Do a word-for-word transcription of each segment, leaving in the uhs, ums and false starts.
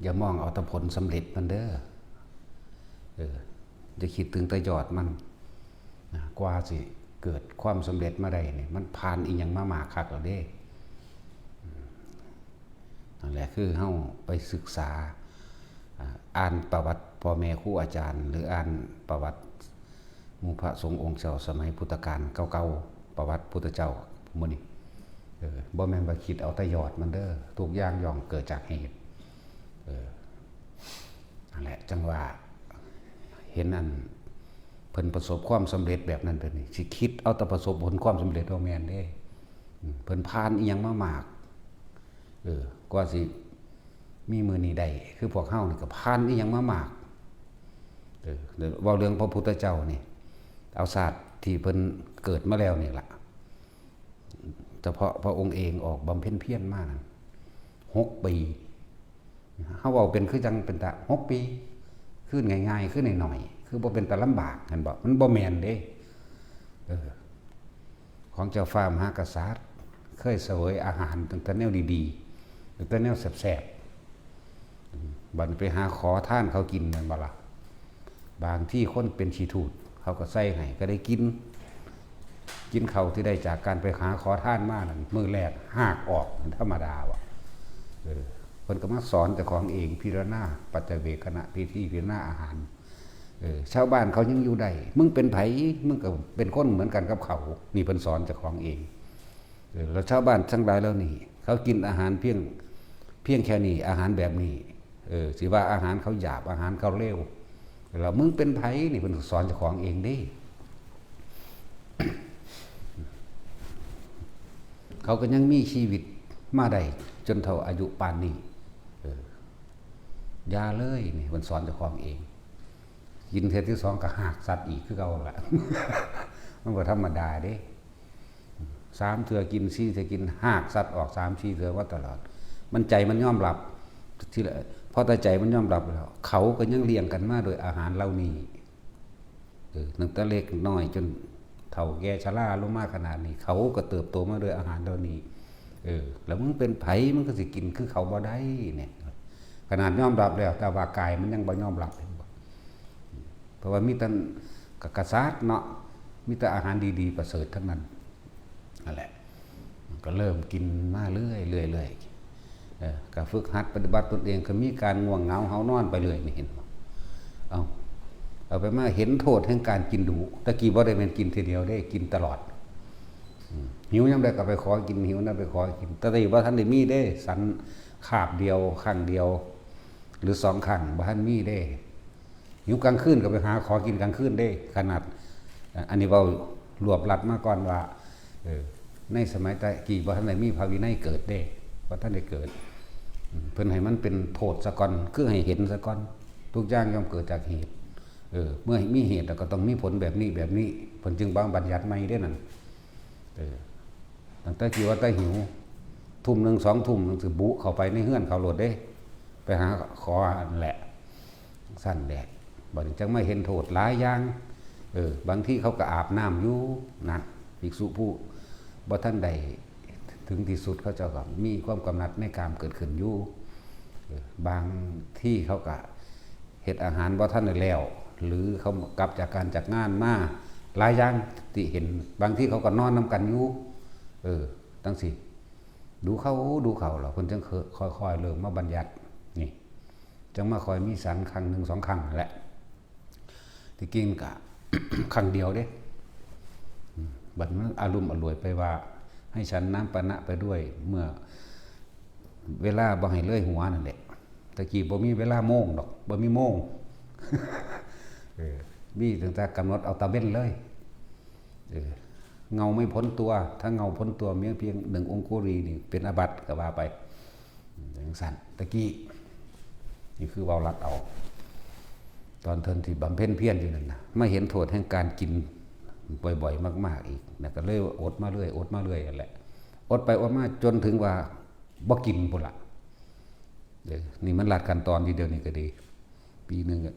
อย่ามองเอาแต่ผลสำเร็จมันเด้อ เออ อย่าคิดถึงแต่ยอดมัน นะ กว่าสิเกิดความสำเร็จมาได้นี่ มันผ่านอีหยังมามากคักแล้วเด้ อืม นั่นแหละ คือเฮาไปศึกษา อ่า อ่านประวัติพ่อแม่ครูอาจารย์ หรืออ่านประวัติหมู่พระสงฆ์องค์เจ้าสมัยพุทธกาลเก่าๆ ประวัติพุทธเจ้าหมู่นี้ เออ บ่แม่นว่าคิดเอาแต่ยอดมันเด้อ ทุกอย่างย่อมเกิดจากเหตุ เออ นั่นแหละ จั่งว่า เห็นอันเพิ่นประสบความสำเร็จแบบนั้นแบบนี้ สิคิดเอาแต่ประสบผลความสำเร็จ บ่แม่นเด้ อืม เพิ่นผ่านอีหยังมามาก เออ กว่าสิมีมื้อนี้ได้ คือพวกเฮานี่ก็ผ่านอีหยังมามาก เออ เว้าเรื่องพระพุทธเจ้านี่ เอาชาติที่เพิ่นเกิดมาแล้วนี่ล่ะ เฉพาะพระองค์เองออกบำเพ็ญเพียรมานั่น หกปี เฮาเว้าเป็นคือจั่งเป็นตา หกปี คือง่ายๆ คือน้อยๆ คือบ่เป็นตาลำบาก หั้นบ่ มันบ่แม่นเด้ เออ ของเจ้าฟ้ามหากษัตริย์ เคยเสวยอาหารตั้งแต่แนวดีๆ ตั้งแต่แนวแซ่บๆ อืม บัดนี้ไปหาขอทานเขากิน แม่นบ่ล่ะ บางทีคนเป็นขี้ถูด เขาก็ใส่ให้ ก็ได้กิน กินข้าวที่ได้จากการไปหาขอทานมานั่น มื้อแรกฮากออก มันธรรมดาว่ะ เออ เพิ่นก็มาสอนเจ้าของเอง พิจารณาปัจจเวกขณะ พิธีพิจารณาอาหาร เออ ชาวบ้านเขายังอยู่ได้ มึงเป็นไผ มึงก็เป็นคนเหมือนกันกับเขา นี่เพิ่นสอนเจ้าของเอง เออ แล้วชาวบ้านทั้งหลายเหล่านี้ เขากินอาหารเพียง เพียงแค่นี้ อาหารแบบนี้ เออ สิว่าอาหารเขาหยาบ อาหารเขาเลว แล้วมึงเป็นไผ นี่เพิ่นสอนเจ้าของเองเด้ เขาก็ยังมีชีวิตมาได้จนเท่าอายุปานนี้ เออ อย่าเลย นี่เพิ่นสอนเจ้าของเอง กินเทื่อที่สองก็ฮากสัตว์อีกคือเก่าละ มันบ่ธรรมดาเด้ สามเทื่อกิน สี่เทื่อกิน ฮากสัตว์ออกสามสี่เทื่อมาตลอด มันใจมันยอมรับ ทีละ พอแต่ใจมันยอมรับแล้ว เขาก็ยังเลี้ยงกันมาโดยอาหารเหล่านี้ เออ ตั้งแต่เล็กน้อยจนเฒ่าแก่ชราลงมาขนาดนี้ เขาก็เติบโตมาโดยอาหารเหล่านี้ เออ แล้วมึงเป็นไผ มึงก็สิกินคือเขาบ่ได้เนี่ย ขนาดยอมรับแล้ว แต่ว่ากายมันยังบ่ยอมรับ เห็นบ่ เพราะว่ามีแต่ก กษัตริย์เนาะ มีแต่อาหารดีๆ ประเสริฐทั้งนั้น นั่นแหละ ก็เริ่มกินมาเรื่อยๆ เรื่อยๆ เออ ก็ฝึกหัดปฏิบัติตนเอง ก็มีการง่วงเหงาเฮานอนไปเรื่อย นี่เห็นบ่ เอา เอาไปมาเห็นโทษแห่งการกินดู ตะกี้บ่ได้แม่นกินทีเดียวเด้ กินตลอด อืม หิวยามใดก็ไปขอกิน หิวยามใดไปขอกิน แต่ตะกี้บ่ทันได้มีเด้ ฉันคาบเดียว ครั้งเดียว หรือสองครั้ง บ่ทันมีเด้ หิวกลางคืนก็ไปหาขอกินกลางคืนเด้ ขนาด อ่ะ อันนี้เว้ารวบรัดมาก่อนว่า เออ ในสมัยแต่กี้บ่ทันได้มีพระวินัยเกิดเด้ บ่ทันได้เกิด อืม เพิ่นให้มันเป็นโทษซะก่อน คือให้เห็นซะก่อน ทุกอย่างย่อมเกิดจากเหตุ เออ เมื่อมีเหตุแล้วก็ต้องมีผลแบบนี้แบบนี้ เพิ่นจึงบังบัญญัติใหม่เด้นั่น เออ ตั้งแต่กี้ว่าแต่หิว ทุ่มหนึ่ง สองทุ่ม สิบุเข้าไปในเฮือนเขาโลดเด้ ไปหาขออันแหละ ซั่นแหละ บัดนี้จังมาเห็นโทษหลายอย่าง เออ บางทีเขาก็อาบน้ำอยู่ นั่น ภิกษุผู้บ่ทันได้ถึงที่สุด เขาเจ้าก็มีความกำหนัดในกามเกิดขึ้นอยู่ เออ บางทีเขาก็เฮ็ดอาหารบ่ทันได้แล้ว หรือเขากลับจากการจากงานมา หลายอย่างที่เห็น บางทีเขาก็นอนนำกันอยู่ เออ จั่งซี้ ดูเขา ดูเขา แล้วเพิ่นจั่งค่อยๆ เริ่มมาบัญญัติ นี่ จั่งมาค่อยมีฉันครั้งหนึ่งสองครั้งนั่นแหละ ที่จริงก็ ครั้งเดียวเด้ อืม บัดมันอารุ่มอร่วยไปว่า ให้ฉันน้ำปานะไปด้วย เมื่อเวลาบ่ให้เลยหัวนั่นแหละ ตะกี้บ่มีเวลาโมงดอก บ่มีโมง เออ มีตั้งแต่กำหนดเอาตะเว็นเลย เออ เงาไม่พ้นตัว ถ้าเงาพ้นตัวเพียง เพียงหนึ่งองคุลีนี่เป็นอาบัติก็ว่าไป จั่งซั่น ตะกี้ นี่คือเว้ารัดเอา ตอนเพิ่นที่บำเพ็ญเพียรอยู่นั่นนะ มาเห็นโทษแห่งการกินบ่อยๆ มากๆ อีกนะ ก็เลยอดมาเรื่อย อดมาเรื่อยนั่นแหละ อดไปอดมาจนถึงว่าบ่กินพุ้นละ เออ นี่มันลัดขั้นตอนทีเดียวนี่ก็ดี ปีหนึ่งอะ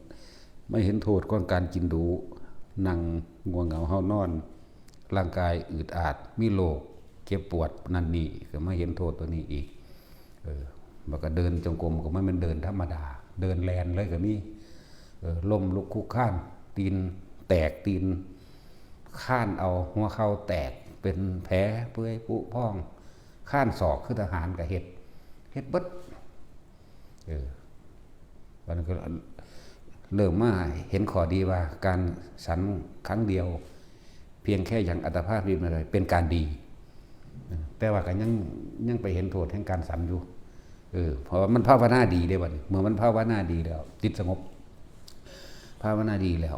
มาเห็นโทษของการกินดู นั่งง่วงเหงาเฮานอน ร่างกายอืดอาด มีโรค เจ็บปวดนั่นนี่ ก็มาเห็นโทษตัวนี้อีก เออ มันก็เดินจงกรมก็ไม่เป็นเดินธรรมดา เดินแลนเลยก็มี เออ ล้มลุกคลุกคลาน ตีนแตก ตีนคานเอา หัวเข่าแตก เป็นแผลเปื่อยผุพอง คานศอกคือทหารก็เฮ็ด เฮ็ดเบิด เออ มันก็เริ่มมาเห็นข้อดีว่าการสันครั้งเดียว เพียงแค่ยังอัตภาพนิดหน่อยเป็นการดี แต่ว่าก็ยังยังไปเห็นโทษแห่งการสันอยู่ เออ เพราะว่ามันภาวนาดีเด้บัดนี้ เมื่อมันภาวนาดีแล้ว จิตสงบ ภาวนาดีแล้ว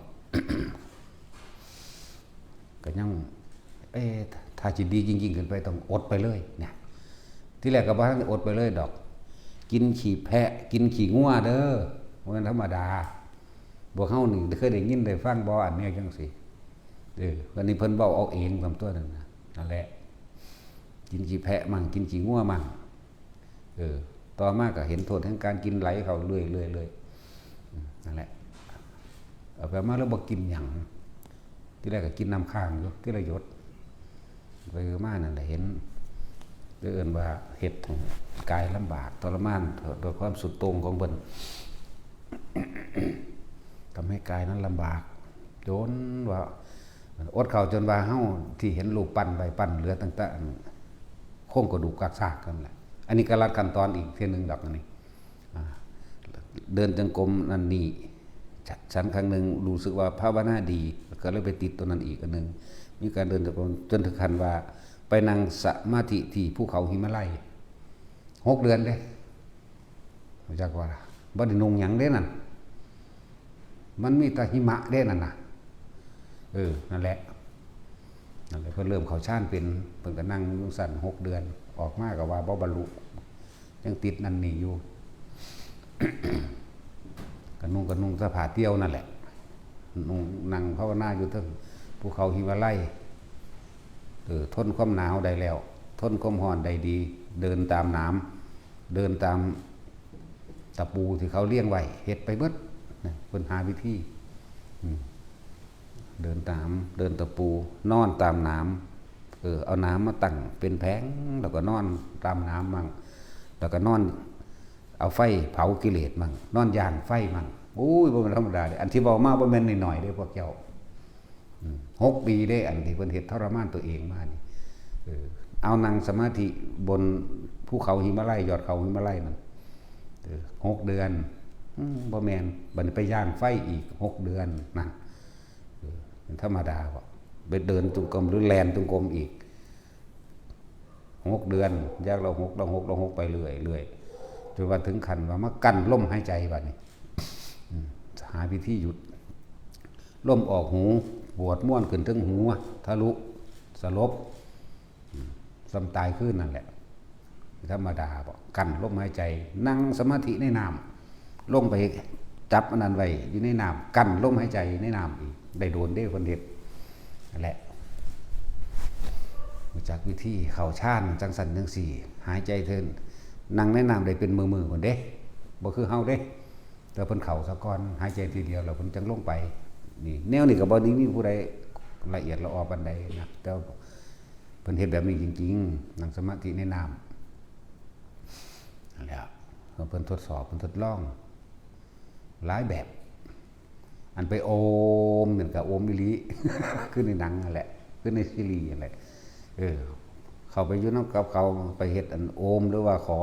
ก็ยัง เอ๊ะ ถ้าจิตดีจริงๆขึ้นไปต้องอดไปเลยเนี่ย ที่แรกก็บ่ทันอดไปเลยดอก กินขี้แพะ กินขี้งัวเด้อ บ่แม่นธรรมดา พวกเฮานี่เคยได้ยินได้ฟังบ่ อันเนี้ยจังซี่ เออ อันนี้เพิ่นเว้าเอาเองตามตัวนั่นนะ นั่นแหละ กินขี้แพะมั่ง กินขี้งัวมั่ง เออ ต่อมาก็เห็นโทษแห่งการกินไหลเข้าเรื่อยๆๆ อืม นั่นแหละ เอาไปมาแล้วบ่กินหยัง ที่แรกก็กินน้ำค้างอยู่ ทีละหยด ไปมานั่นแหละ เห็น เอิ้นว่าเฮ็ดให้กายลำบาก ทรมาน ด้วยความสุดโต่งของเพิ่น ทำให้กายนั้นลำบาก จนว่า อดข้าวจนว่าเฮาที่เห็นรูปปั้นไว้ ปั้นเหลือตั้งแต่อันโครงกระดูกกากซากนั่นแหละ อันนี้ก็ลัดขั้นตอนอีกเทื่อหนึ่งดอกอันนี้ อ่า เดินจงกรมนั่นนี่ ฉันครั้งหนึ่งรู้สึกว่าภาวนาดี ก็เลยไปติดตัวนั้นอีกอันหนึ่ง มีการเดินจงกรมจนถึงขั้นว่าไปนั่งสมาธิที่ภูเขาหิมาลัย หกเดือนเด้ รู้จักว่า บ่ได้นุ่งหยังเด้นั่น มันมีแต่หิมะเด้นั่นน่ะ เออ นั่นแหละ นั่นแหละ เพิ่นเริ่มเข้าฌานเป็น เพิ่นก็นั่งอยู่ซั่นหกเดือน ออกมาก็ว่าบ่บรรลุ ยังติดนั่นนี่อยู่ ก็นุ่ง ก็นุ่งเสื้อผ้าเตี้ยวนั่นแหละ นุ่ง นั่งภาวนาอยู่เทิงภูเขาหิมาลัย เออ ทนความหนาวได้แล้ว ทนความร้อนได้ดี เดินตามหนาม เดินตามตะปูที่เขาเลี้ยงไว้ เฮ็ดไปเบิดนะ เพิ่นหาวิธี อืม เดินตาม เดินตะปู นอนตามหนาม เออ เอาหนามมาตั้งเป็นแผง แล้วก็นอนตามหนามมั่ง แล้วก็นอนเอาไฟเผากิเลสมั่ง นอนย่างไฟมั่ง โอ้ย บ่แม่นธรรมดาเด้ อันที่เว้ามาบ่แม่นน้อยๆเด้พวกเจ้า อืม หกปีเด้ อันที่เพิ่นเฮ็ดทรมานตัวเองมานี่ เออ เอานั่งสมาธิบนภูเขาหิมาลัย ยอดเขาหิมาลัยนั่น เออ หกเดือน อืม บ่แม่น บัดนี้ไปย่างไฟอีกหกเดือน นั่น เออ เป็นธรรมดาบ่ ไปเดินจงกรมหรือแล่นจงกรมอีก หกเดือน ย่างละหก ละหก ละหก ไปเรื่อยๆ จนว่าถึงขั้นว่ามากั้นลมหายใจบัดนี้ อืม หาวิธีหยุด ลมออกหู ปวดม่วนขึ้นถึงหู ทะลุ สลบ อืม ซ้ำตายคืนนั่นแหละ ธรรมดาบ่ กั้นลมหายใจ นั่งสมาธิในน้ำ ลงไปจับอันนั้นไว้อยู่ในน้ำ กั้นลมหายใจในน้ำอีก ได้โดนเด้เพิ่นเฮ็ด นั่นแหละ รู้จักวิธีเข้าฌานจังซั่นจังซี่ หายใจเทิน นั่งในน้ำได้เป็นมื้อๆ พุ้นเด้ บ่คือเฮาเด้ แต่เพิ่นเข้าซะก่อน หายใจทีเดียวแล้วเพิ่นจั่งลงไป นี่ แนวนี้ก็บ่ได้มีผู้ใดละเอียดละออปานใดนะ แต่เพิ่นเฮ็ดแบบนี้จริงๆ นั่งสมาธิในน้ำ นั่นแหละ เพิ่นทดสอบ เพิ่นทดลอง หลายแบบ อันไปโอมนั่นก็โอมอีหลี คือในหนังนั่นแหละ คือในซีรีส์นั่นแหละ เออ เข้าไปอยู่นำกับเขา ไปเฮ็ดอันโอม หรือว่าขอ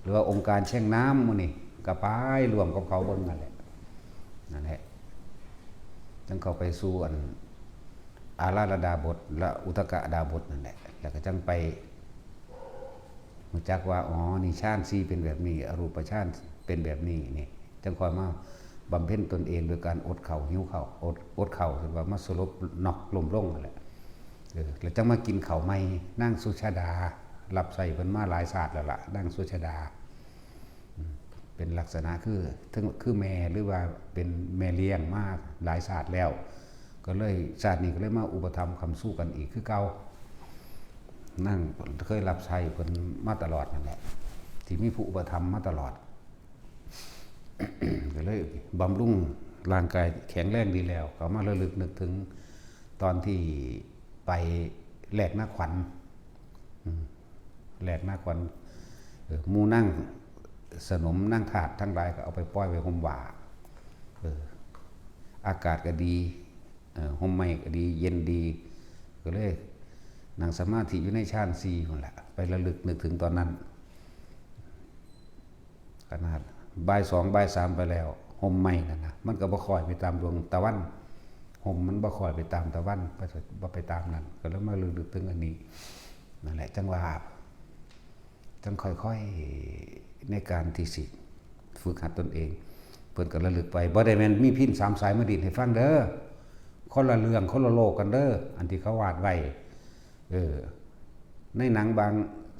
หรือว่าองค์การแช่งน้ำหมู่นี่ ก็ไปร่วมกับเขาเบิ่งนั่นแหละ นั่นแหละ จั่งเข้าไปสู่อัน อาราธดาบท และอุทกดาบทนั่นแหละ แล้วก็จั่งไป รู้จักว่า อ๋อ นี่ฌานสี่เป็นแบบนี้ อรูปฌานเป็นแบบนี้นี่ จั่งค่อยมาบำเพ็ญตนเองโดยการอดข้าวหิวข้าว อด อดข้าวจนว่ามาสลบน็อกล้มลงนั่นแหละ เออ แล้วจั่งมากินข้าวใหม่ นางสุชาดา รับใช้เพิ่นมาหลายชาติแล้วล่ะ นางสุชาดา อืม เป็นลักษณะคือ ถึง คือแม่ หรือว่าเป็นแม่เลี้ยงมาหลายชาติแล้ว ก็เลยชาตินี้ก็เลยมาอุปถัมภ์ค้ำชูกันอีกคือเก่า นางเคยรับใช้เพิ่นมาตลอดนั่นแหละ ที่มีผู้อุปถัมภ์มาตลอด ก็เลยบำรุงร่างกายแข็งแรงดีแล้ว ก็มาระลึกนึกถึงตอนที่ไปแลกนาขวัญ อืม แลกนาขวัญ เออ หมู่นาง สนมนางทาสทั้งหลายก็เอาไปปล่อยไว้ห่มว่า เออ อากาศก็ดี เออ ห่มไม้ก็ดี เย็นดี ก็เลยนั่งสมาธิอยู่ในฌานสี่นั่นแหละ ไประลึกนึกถึงตอนนั้น ขนาดบ่ายสองบ่ายสามไปแล้ว ห่มไม้นั่นนะ มันก็บ่ค่อยไปตามดวงตะวัน ห่มมันบ่ค่อยไปตามตะวัน บ่ไปตามนั่น ก็เลยมาระลึกถึงอันนี้ นั่นแหละ จังว่า จังค่อยๆ ในการที่สิฝึกหัดตนเอง เพิ่นก็ระลึกไป บ่ได้แม่นมีพิณสามสายมาดีดให้ฟังเด้อ คนละเรื่อง คนละโลกกันเด้อ อันที่เขาวาดไว้ เออ ในหนังบาง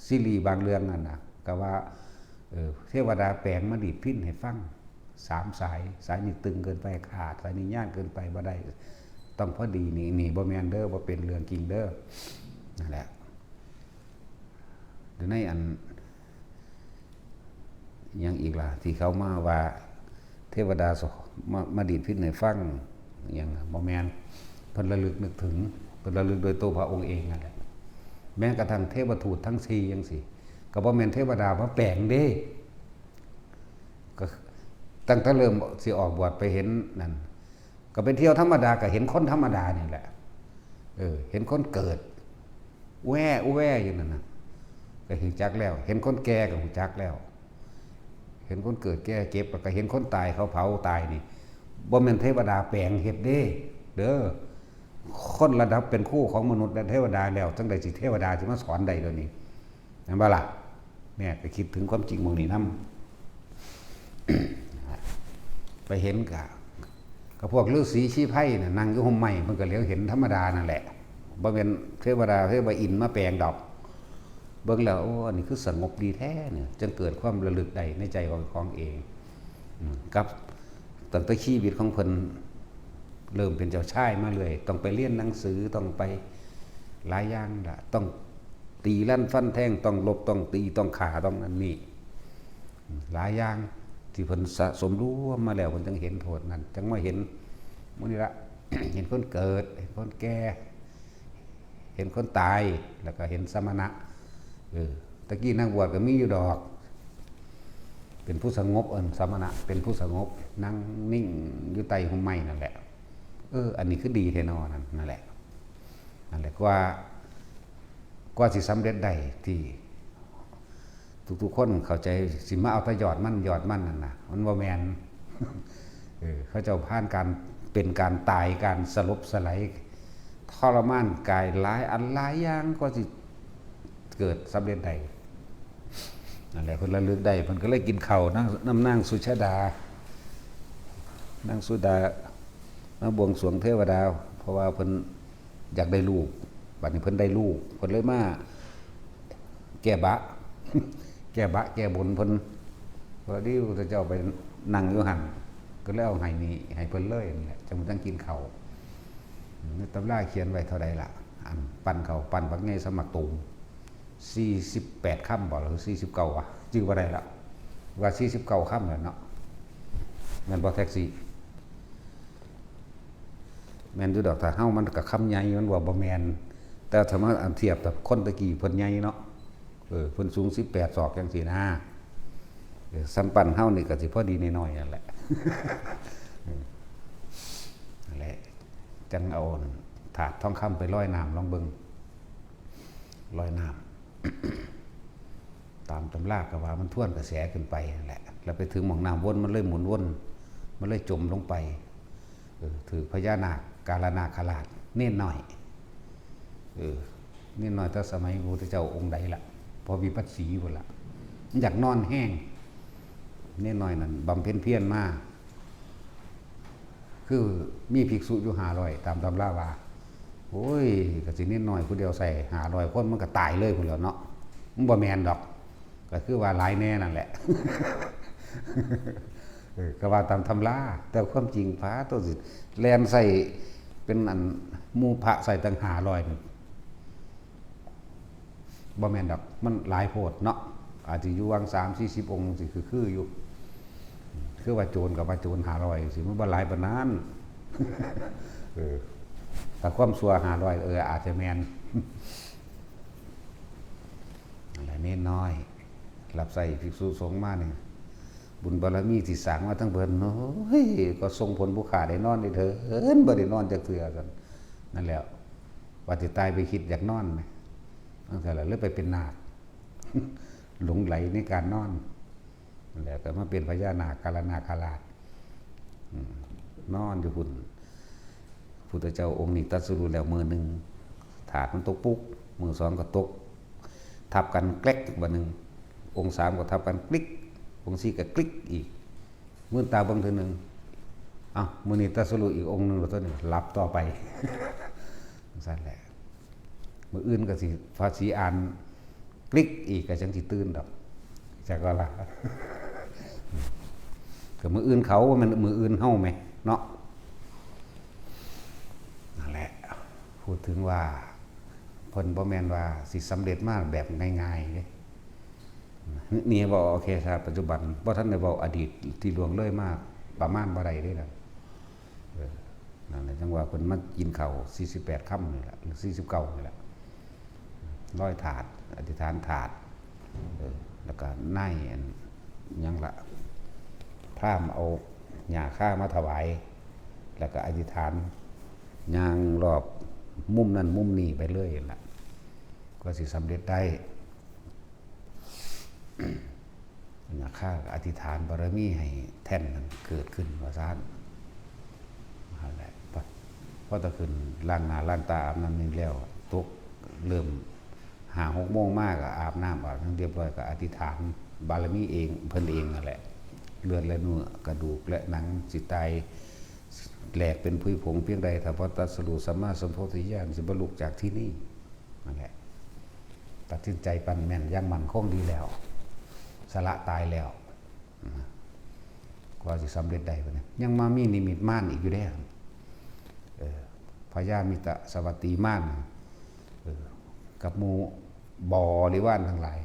ซีรีส์บางเรื่องนั่นน่ะ ก็ว่า เออ เทวดาแปลงมาดีดพิณให้ฟัง สามสาย สายนี้ตึงเกินไปขาด สายนี้ย่านเกินไปบ่ได้ ต้องพอดี นี่ นี่บ่แม่นเด้อ บ่เป็นเรื่องจริงเด้อ นั่นแหละ อยู่ในอัน หยังอีกล่ะ ที่เขามาว่า เทวดาส- มา มาดีดพิณให้ฟัง หยัง บ่แม่น เพิ่นระลึกนึกถึง เพิ่นระลึกโดยตัวพระองค์เองนั่นแหละ แม้กระทั่งเทวทูตทั้งสี่จังซี้ ก็บ่แม่นเทวดามาแปลงเด้ ก็ตั้งแต่เริ่มสิออกบวชไปเห็นนั่น ก็ไปเที่ยวธรรมดา ก็เห็นคนธรรมดานี่แหละ เออ เห็นคนเกิด แว่แว่อยู่นั่นน่ะ ก็รู้จักแล้ว เห็นคนแก่ก็รู้จักแล้ว เห็นคนเกิดแก่เจ็บ แล้วก็เห็นคนตายเขาเผาตายนี่ บ่แม่นเทวดาแปลงเฮ็ดเด้ เด้อ คนระดับเป็นคู่ของมนุษย์และเทวดาแล้ว จังใดสิเทวดาสิมาสอนได้เดี๋ยวนี้ แม่นบ่ล่ะ เนี่ย ก็คิดถึงความจริงหม่องนี้นำ ไปเห็นกะ ก็พวกฤๅษีชีไพรน่ะ นั่งอยู่ห่มไม้ เพิ่นก็เหลียวเห็นธรรมดานั่นแหละ บ่แม่นเทวดา เทวอินทร์มาแปลงดอก เบิ่งแล้ว โอ้ อันนี้คือสงบดีแท้เนี่ย จังเกิดความระลึกได้ในใจของ ของเอง อืม กับ ตั้งแต่ชีวิตของเพิ่น เริ่มเป็นเจ้าชายมาเรื่อย ต้องไปเรียนหนังสือ ต้องไปหลายอย่างล่ะ ต้องตีลันฟันแทง ต้องรบ ต้องตี ต้องฆ่า ต้องอันนี้ หลายอย่างที่เพิ่นสะสมรวมมาแล้ว เพิ่นจังเห็นโทษนั่น จังมาเห็นมื้อนี้ละ เห็นคนเกิด เห็นคนแก่ เห็นคนตาย แล้วก็เห็นสมณะ เออ ตะกี้นักบวชก็มีอยู่ดอก เป็นผู้สงบ เอิ้นสมณะ เป็นผู้สงบ นั่งนิ่งอยู่ใต้ห่มไม้นั่นแหละ เออ อันนี้คือดีแท้นอ นั่น นั่นแหละ นั่นแหละ กว่า กว่าสิสำเร็จได้ที่ ทุกๆคนเข้าใจ สิมาเอาแต่ยอดมัน ยอดมันนั่นน่ะ มันบ่แม่น เออ เขาเจ้าผ่านการ เป็นการตาย การสลบสลาย ทรมานกายหลายอันหลายอย่าง กว่าสิเกิดสำเร็จได้ นั่นแหละ เพิ่นระลึกได้ เพิ่นก็เลยกินข้าวนาง นำนางสุชาดา นางสุดา มาบวงสรวงเทวดา เพราะว่าเพิ่นอยากได้ลูก บัดนี้เพิ่นได้ลูก เพิ่นเลยมาแก้บะ แก้บะแก้บนเพิ่น พอดีพระพุทธเจ้าไปนั่งอยู่หั่น ก็เลยเอาให้นี่ ให้เพิ่นเลยนั่นแหละ จัง จังกินข้าว ในตำราเขียนไว้เท่าใดล่ะ อันปั้นข้าว ปั้นบักใหญ่ส่ำหมากตูม สี่สิบแปดคำบ่ หรือสี่สิบเก้า วะ จื่อบ่ได้ละ ว่าสี่สิบเก้าคำแหละเนาะ แม่นบ่แท็กซี่ แม่นอยู่ดอก ถ้าเฮามันก็คำใหญ่ มันว่าบ่แม่น แต่ถ้ามาอันเทียบกับคนตะกี้เพิ่นใหญ่เนาะ เออ เพิ่นสูงสิบแปดศอกจังซี่นะ เออ ส่ำปั้นเฮานี่ก็สิพอดีน้อยๆนั่นแหละ เออ นั่นแหละ จังเอาถาดทองคำไปลอยน้ำลองเบิ่ง ลอยน้ำ ตามตำราก็ว่ามันทวนกระแสขึ้นไปนั่นแหละ แล้วไปถึงหม่องน้ำวน มันเลยหมุนวน มันเลยจมลงไป เออ ถืกพญานาค กาลนาคราช เณรน้อย เออ เณรน้อยแต่สมัยพระพุทธเจ้าองค์ใดล่ะ พอวิปัสสีพุ้นล่ะ มันอยากนอนแฮง เณรน้อยนั่นบำเพ็ญเพียรมา คือมีภิกษุอยู่ห้าร้อย ตามตำราว่า โอ้ย ก็สิเณรน้อยผู้เดียวใส่ห้าร้อยคน มันก็ตายเลยพุ้นแหล้วเนาะ มันบ่แม่นดอก ก็คือว่าหลายแน่นั่นแหละ เออ ก็ว่าตามตำรา แต่ความจริง พระตัวสิแล่นใส่เป็นอันหมู่พระใส่ตั้งห้าร้อยนี่ บ่แม่นดอก มันหลายโพดเนาะ อาจสิอยู่วังสามสี่สิบองค์สิคือ คืออยู่ คือว่าโจรกับว่าโจรห้าร้อยสิ มันบ่หลายปานนั้น เออ ถ้าความชั่วห้าร้อย เออ อาจจะแม่น นั่นแหละ เณรน้อย รับใช้ภิกษุสงฆ์มานี่ บุญบารมีที่สร้างมาทั้งเพิ่น โอ้ย ก็ส่งผลผู้ข้าได้นอนได้เถิน บ่ได้นอนจักเทื่อซั่น นั่นแหละ ว่าสิตายไปคิดอยากนอนแหม จั่งซั้นล่ะ เลยไปเป็นนาค หลงใหลในการนอน นั่นแหละ ก็มาเป็นพญานาค กาลนาคราช อืม นอนอยู่พุ้น พุทธเจ้าองค์นี้ตรัสรู้แล้วมื้อหนึ่ง ธาตุมันตกปุ๊ก มื้อสองก็ตก ทับกันแกลก บัดหนึ่ง องค์สามก็ทับกันกลิก องค์สี่ก็กลิกอีก มื้อตาเบิ่งเทื่อหนึ่ง เอ้า มื้อนี้ตรัสรู้อีกองค์หนึ่งแล้วตัวนี้ หลับต่อไป จั่งซั้นแหละ มื้ออื่นก็สิ พระศรีอานกลิกอีกก็จั่งสิตื่นดอก จักว่าล่ะ ก็มื้ออื่นเขา บ่แม่นมื้ออื่นเฮาแหมเนาะ นั่นแหละ พูดถึงว่า เพิ่นบ่แม่นว่าสิสำเร็จมาแบบง่ายๆเด้ นี่เว้าเอาแค่ชาติปัจจุบัน บ่ทันได้เว้าอดีตที่ล่วงเลยมาประมาณบ่ได้เด้นะ เออ นั่นแหละ จั่งว่าเพิ่นมากินข้าวสี่สิบแปดค่ำนี่แหละ หรือสี่สิบเก้านี่แหละ ลอยธาตุ อธิษฐานธาตุ เออ แล้วก็ในอัน หยังละ พราหมณ์เอาหญ้าคามาถวาย แล้วก็อธิษฐาน ย่างรอบมุมนั่นมุมนี้ไปเลยนั่นล่ะ ก็สิสำเร็จได้ หญ้าคาก็อธิษฐานบารมีให้แท่นนั้นเกิดขึ้น ว่าซั่น นั่นแหละ พอ พอตะขึ้นล้างหน้าล้างตาอาบน้ำนี่แล้ว ตก เริ่มห้าหกโมงมาก็อาบน้ำอาบหยังเรียบร้อย ก็อธิษฐานบารมีเอง เพิ่นเองนั่นแหละ เลือดและเนื้อกระดูกและหนังสิตาย แหลกเป็นผุยผงเพียงใด ถ้าบ่ตรัสรู้สัมมาสัมโพธิญาณ สิบ่ลุกจากที่นี่ นั่นแหละ ตัดสินใจปั้นแม่นอย่างมั่นคงดีแล้ว สละตายแล้ว นะ กว่าสิสำเร็จได้บัดนี้ ยังมามีนิมิตมารอีกอยู่เด้ เออ พญามิตรสวัสดีมาร เออ กับหมู่บริวารทั้งหลาย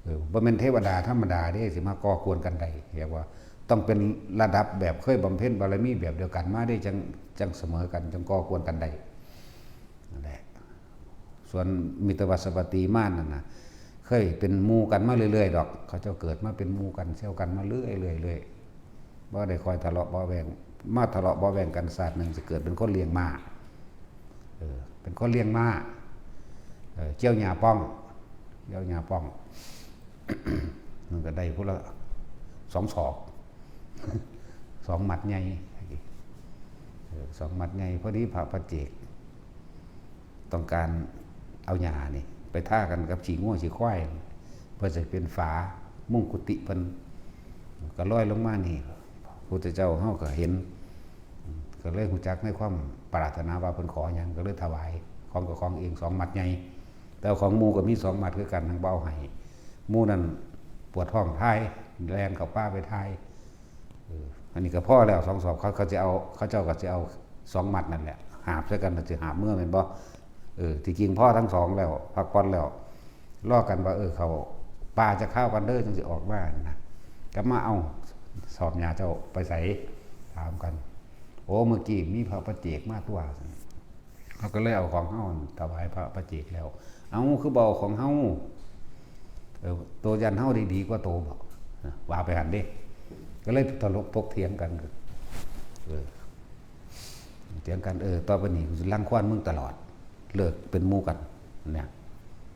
เออ บ่แม่นเทวดาธรรมดาเด้ สิมาก่อกวนกันได้ เรียกว่าต้องเป็นระดับแบบเคยบำเพ็ญบารมีแบบเดียวกันมาเด้ จั่ง จั่งเสมอกัน จั่งก่อกวนกันได้ นั่นแหละ ส่วนมิตรวัสวัตตีมารนั่นน่ะ เคยเป็นหมู่กันมาเรื่อยๆดอก เขาเจ้าเกิดมาเป็นหมู่กันเซี่ยวกันมาเรื่อยๆเรื่อยๆ บ่ได้คอยทะเลาะเบาะแว้ง มาทะเลาะเบาะแว้งกันชาติหนึ่ง สิเกิดเป็นคนเลี้ยงม้า เออ เป็นคนเลี้ยงม้า เออ เกี่ยวหญ้าป้อง เกี่ยวหญ้าป้อง มันก็ได้พุ้นละสองศอก สองมัดใหญ่ เออ สองมัดใหญ่ พอดีพระปัจเจก ต้องการเอาหญ้านี่ ไปทากันกับขี้งัวขี้ควาย เพื่อจะเป็นฝามุงกุฏิเพิ่น ก็ลอยลงมานี่ พุทธเจ้าเฮาก็เห็น ก็เลยฮู้จักในความปรารถนาว่าเพิ่นขอหยัง ก็เลยถวายของกับของเองสองมัดใหญ่ แต่ของหมู่ก็มีสองมัดคือกัน หั้งบ่เอาให้ หมู่นั่นปวดท้องถ่าย แล่นเข้าป่าไปถ่าย เออ อันนี้ก็พอแล้ว สองศอก เขา เขาจะเอา เขาเจ้าก็จะเอาสองมัดนั่นแหละ หาบใส่กัน แล้วสิหาบเมือแม่นบ่ เออ ที่จริงพอทั้งสองแล้ว พักผ่อนแล้ว รอกันว่า เออ เข้าป่าจักคราวก่อนเด้อ จั่งสิออกมานะ กลับมา เอ้า ศอกหญ้าเจ้าไปไส ถามกัน โอ้ เมื่อกี้มีพระปัจเจกมาตั๊ว เฮาก็เลยเอาของเฮาถวายพระปัจเจกแล้ว เอ้า คือบ่เอาของเฮา เออ โตย่านเฮาได้ดีกว่าโตบ่ ว่าไปหั่นเด้ ก็เลยทะเลาะถกเถียงกัน เออ เถียงกัน เออ ต่อไปนี้กูสิรังควานมึงตลอด เลิกเป็นหมู่กัน เนี่ย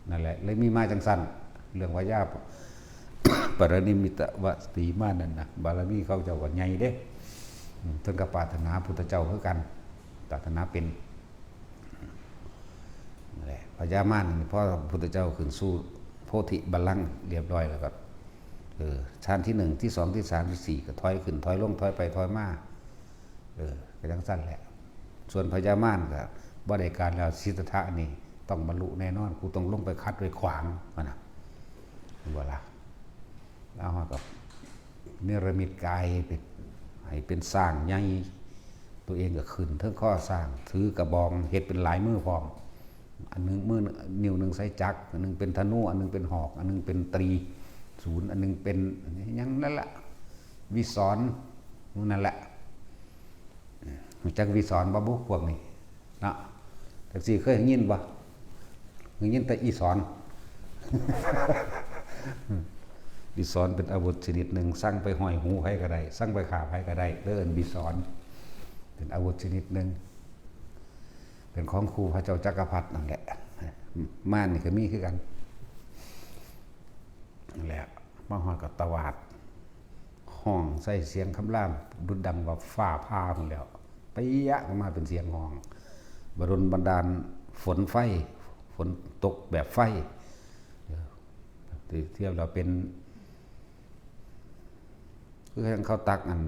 นั่นแหละ เลยมีมาจั่งซั่น เรื่องพญาปรินิมิตวัสตีมารนั่นนะ บารมีเขาเจ้าก็ใหญ่เด้ อืม เพิ่นก็ปรารถนาพุทธเจ้าคือกัน ปรารถนาเป็น นั่นแหละ พญามารนี่ พอพุทธเจ้าขึ้นสู่โพธิบัลลังก์เรียบร้อยแล้วก็ เออ ชั้นที่หนึ่ง ที่สอง ที่สาม ที่สี่ ก็ถอยขึ้น ถอยลง ถอยไป ถอยมา เออ ก็จั่งซั่นแหละ ส่วนพญามารก็บ่ได้การแล้ว สิทธัตถะนี่ต้องบรรลุแน่นอน กูต้องลงไปขัดไปขวาง ว่านะ เห็นบ่ล่ะ แล้วเฮาก็เนรมิตกายเป็น ให้เป็นช้างใหญ่ ตัวเองก็ขึ้นเทิงคอช้าง ถือกระบอง เฮ็ดเป็นลายมือพร้อม อันหนึ่งมือ นิ้วหนึ่งใส่จักร อันหนึ่งเป็นธนู อันหนึ่งเป็นหอก อันหนึ่งเป็นตรีศูล อันหนึ่งเป็นหยังนั่นแหละ วิสร หมู่นั่นแหละ รู้จักวิสรบ่บุ พวกนี้ เนาะ จักซี่เคยได้ยินบ่ ได้ยินแต่อีสร บิสรเป็นอาวุธชนิดหนึ่ง สั่งไปห้อยหูไผก็ได้ สั่งไปฆ่าไผก็ได้ เด้อ อันบิสร เป็นอาวุธชนิดหนึ่ง เป็นของครูพระเจ้าจักรพรรดินั่นแหละ มารนี่ก็มีคือกัน นั่นแหละ มาฮอดก็ตวาด ฮ้องใส่เสียงคำราม ดุดดังว่าฟ้าผ่าหมดแล้ว เปี้ยะออกมาเป็นเสียงฮ้อง บดลบันดาลฝนไฟ ฝนตกแบบไฟ เออ เทียบแล้วเป็น คือจั่งเขาตักอัน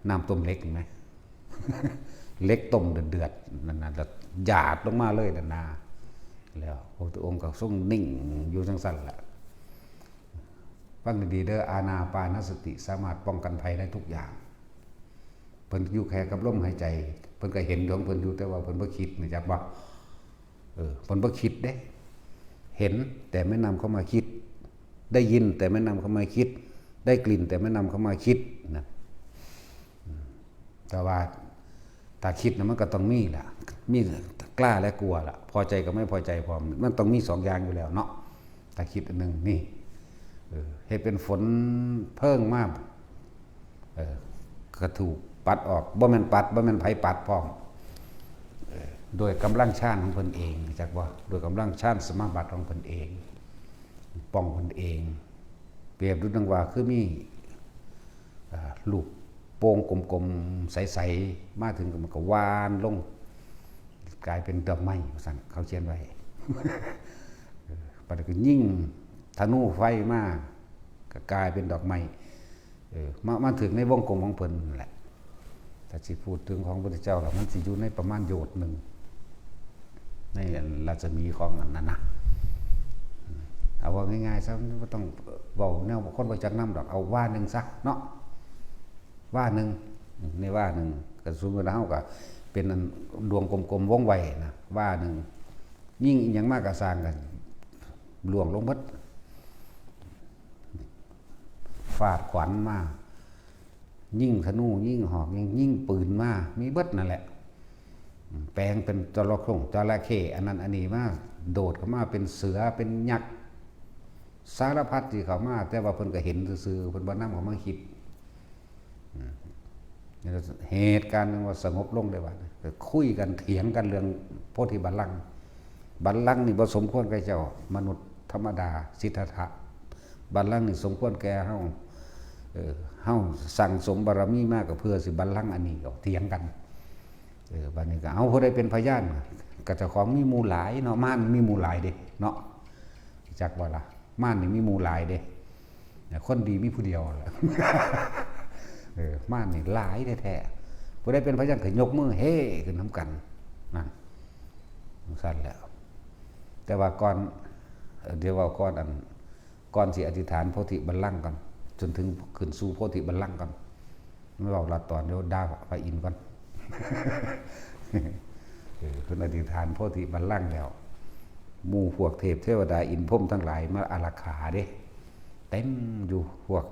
น้ำต้มเหล็กเห็นไหม เหล็กต้มเดือดๆ นั่นน่ะ แล้วหยาดลงมาเลยนั่นนะ แล้วพระพุทธองค์ก็ทรงนิ่งอยู่จั่งซั่นแหละ ฟังดีๆเด้อ อานาปานสติสามารถป้องกันภัยได้ทุกอย่าง เพิ่นอยู่แค่กับลมหายใจ เพิ่นก็เห็นของเพิ่นอยู่ แต่ว่าเพิ่นบ่คิด รู้จักบ่ เออ เพิ่นบ่คิดเด้ เห็นแต่ไม่นำเข้ามาคิด ได้ยินแต่ไม่นำเข้ามาคิด ได้กลิ่นแต่ไม่นำเข้ามาคิดนะ อืม แต่ว่าถ้าคิดนะมันก็ต้องมีแหละ มีกล้าและกลัวล่ะ พอใจกับไม่พอใจพร้อม มันต้องมีสองอย่างอยู่แล้วเนาะ ถ้าคิดอันหนึ่งนี่ เออ เฮ็ดเป็นฝนเพิ่งมา เออ ก็ถูกปัดออก บ่แม่นปัด บ่แม่นไผปัดพร้อม เออ โดยกำลังฌานของเพิ่นเอง รู้จักบ่ โดยกำลังฌานสมาบัติของเพิ่นเอง ป้องเพิ่นเอง เปรียบดุจดังว่าคือมี อ่า ลูกโป่งกลมๆ ใสๆ มาถึงก็มันก็หว่านลง กลายเป็นดอกไม้ว่าซั่น เขาเขียนไว้ เออ บัดนี้ก็ยิงธนูไฟมา ก็กลายเป็นดอกไม้ เออ มา มาถึงในวงกลมของเพิ่นนั่นแหละ ถ้าสิพูดถึงของพระพุทธเจ้าล่ะ มันสิอยู่ในประมาณโยชน์หนึ่ง ในรัศมีของอันนั้นนะ เอาว่าง่ายๆซะ บ่ต้องเว้าแนวคนบ่จักนำดอก เอาวาหนึ่งซะเนาะ วาหนึ่ง ในวาหนึ่ง ก็สมมุติว่าเฮาก็เป็นอันดวงกลมๆ วงไวนะ วาหนึ่ง ยิงอิหยังมาก็ซ่างกัน ล่วงลงหมด ฟาดขวัญมา ยิงธนู ยิงหอก ยิง ยิงปืนมา มีเบิดนั่นแหละ แปลงเป็นจระเข้ จระเข้ อันนั้นอันนี้มา โดดเข้ามาเป็นเสือ เป็นยักษ์ สารพัดที่เข้ามา แต่ว่าเพิ่นก็เห็นซื่อๆ เพิ่นบ่นำเข้ามาคิด อืม เหตุการณ์หนึ่งว่าสงบลงได้ว่า ก็คุยกันเถียงกันเรื่องโพธิบัลลังก์ บัลลังก์นี่บ่สมควรแก่เจ้า มนุษย์ธรรมดา สิทธัตถะ บัลลังก์นี่สมควรแก่เฮา เออ เฮาสั่งสมบารมีมาก็เพื่อสิบัลลังก์อันนี้ ก็เถียงกัน เออ บัดนี้ก็เอาผู้ใดเป็นพยาน ก็เจ้าของมีหมู่หลายเนาะ มารมีหมู่หลายเด้เนาะ จักบ่ล่ะ มารนี่มีหมู่หลายเด้ คนดีมีผู้เดียวล่ะ เออ มารนี่หลายแท้ๆ ผู้ใดเป็นพยานก็ยกมือเฮ้ขึ้นนำกัน นั่น จั่งซั่นแหละ แต่ว่าก่อน เอ่อ เดี๋ยวเว้าก่อนอัน ก่อนสิอธิษฐานโพธิบัลลังก์ก่อน จนถึงขึ้นสู่โพธิบัลลังก์ก่อน มันเว้าลัดตอน เดี๋ยวด่าพระอินทร์ก่อน เออ เพิ่นอธิษฐานโพธิบัลลังก์แล้ว หมู่พวกเทพเทวดาอินทร์พรหมทั้งหลายมาอารักขาเด้ เต็มอยู่ พวก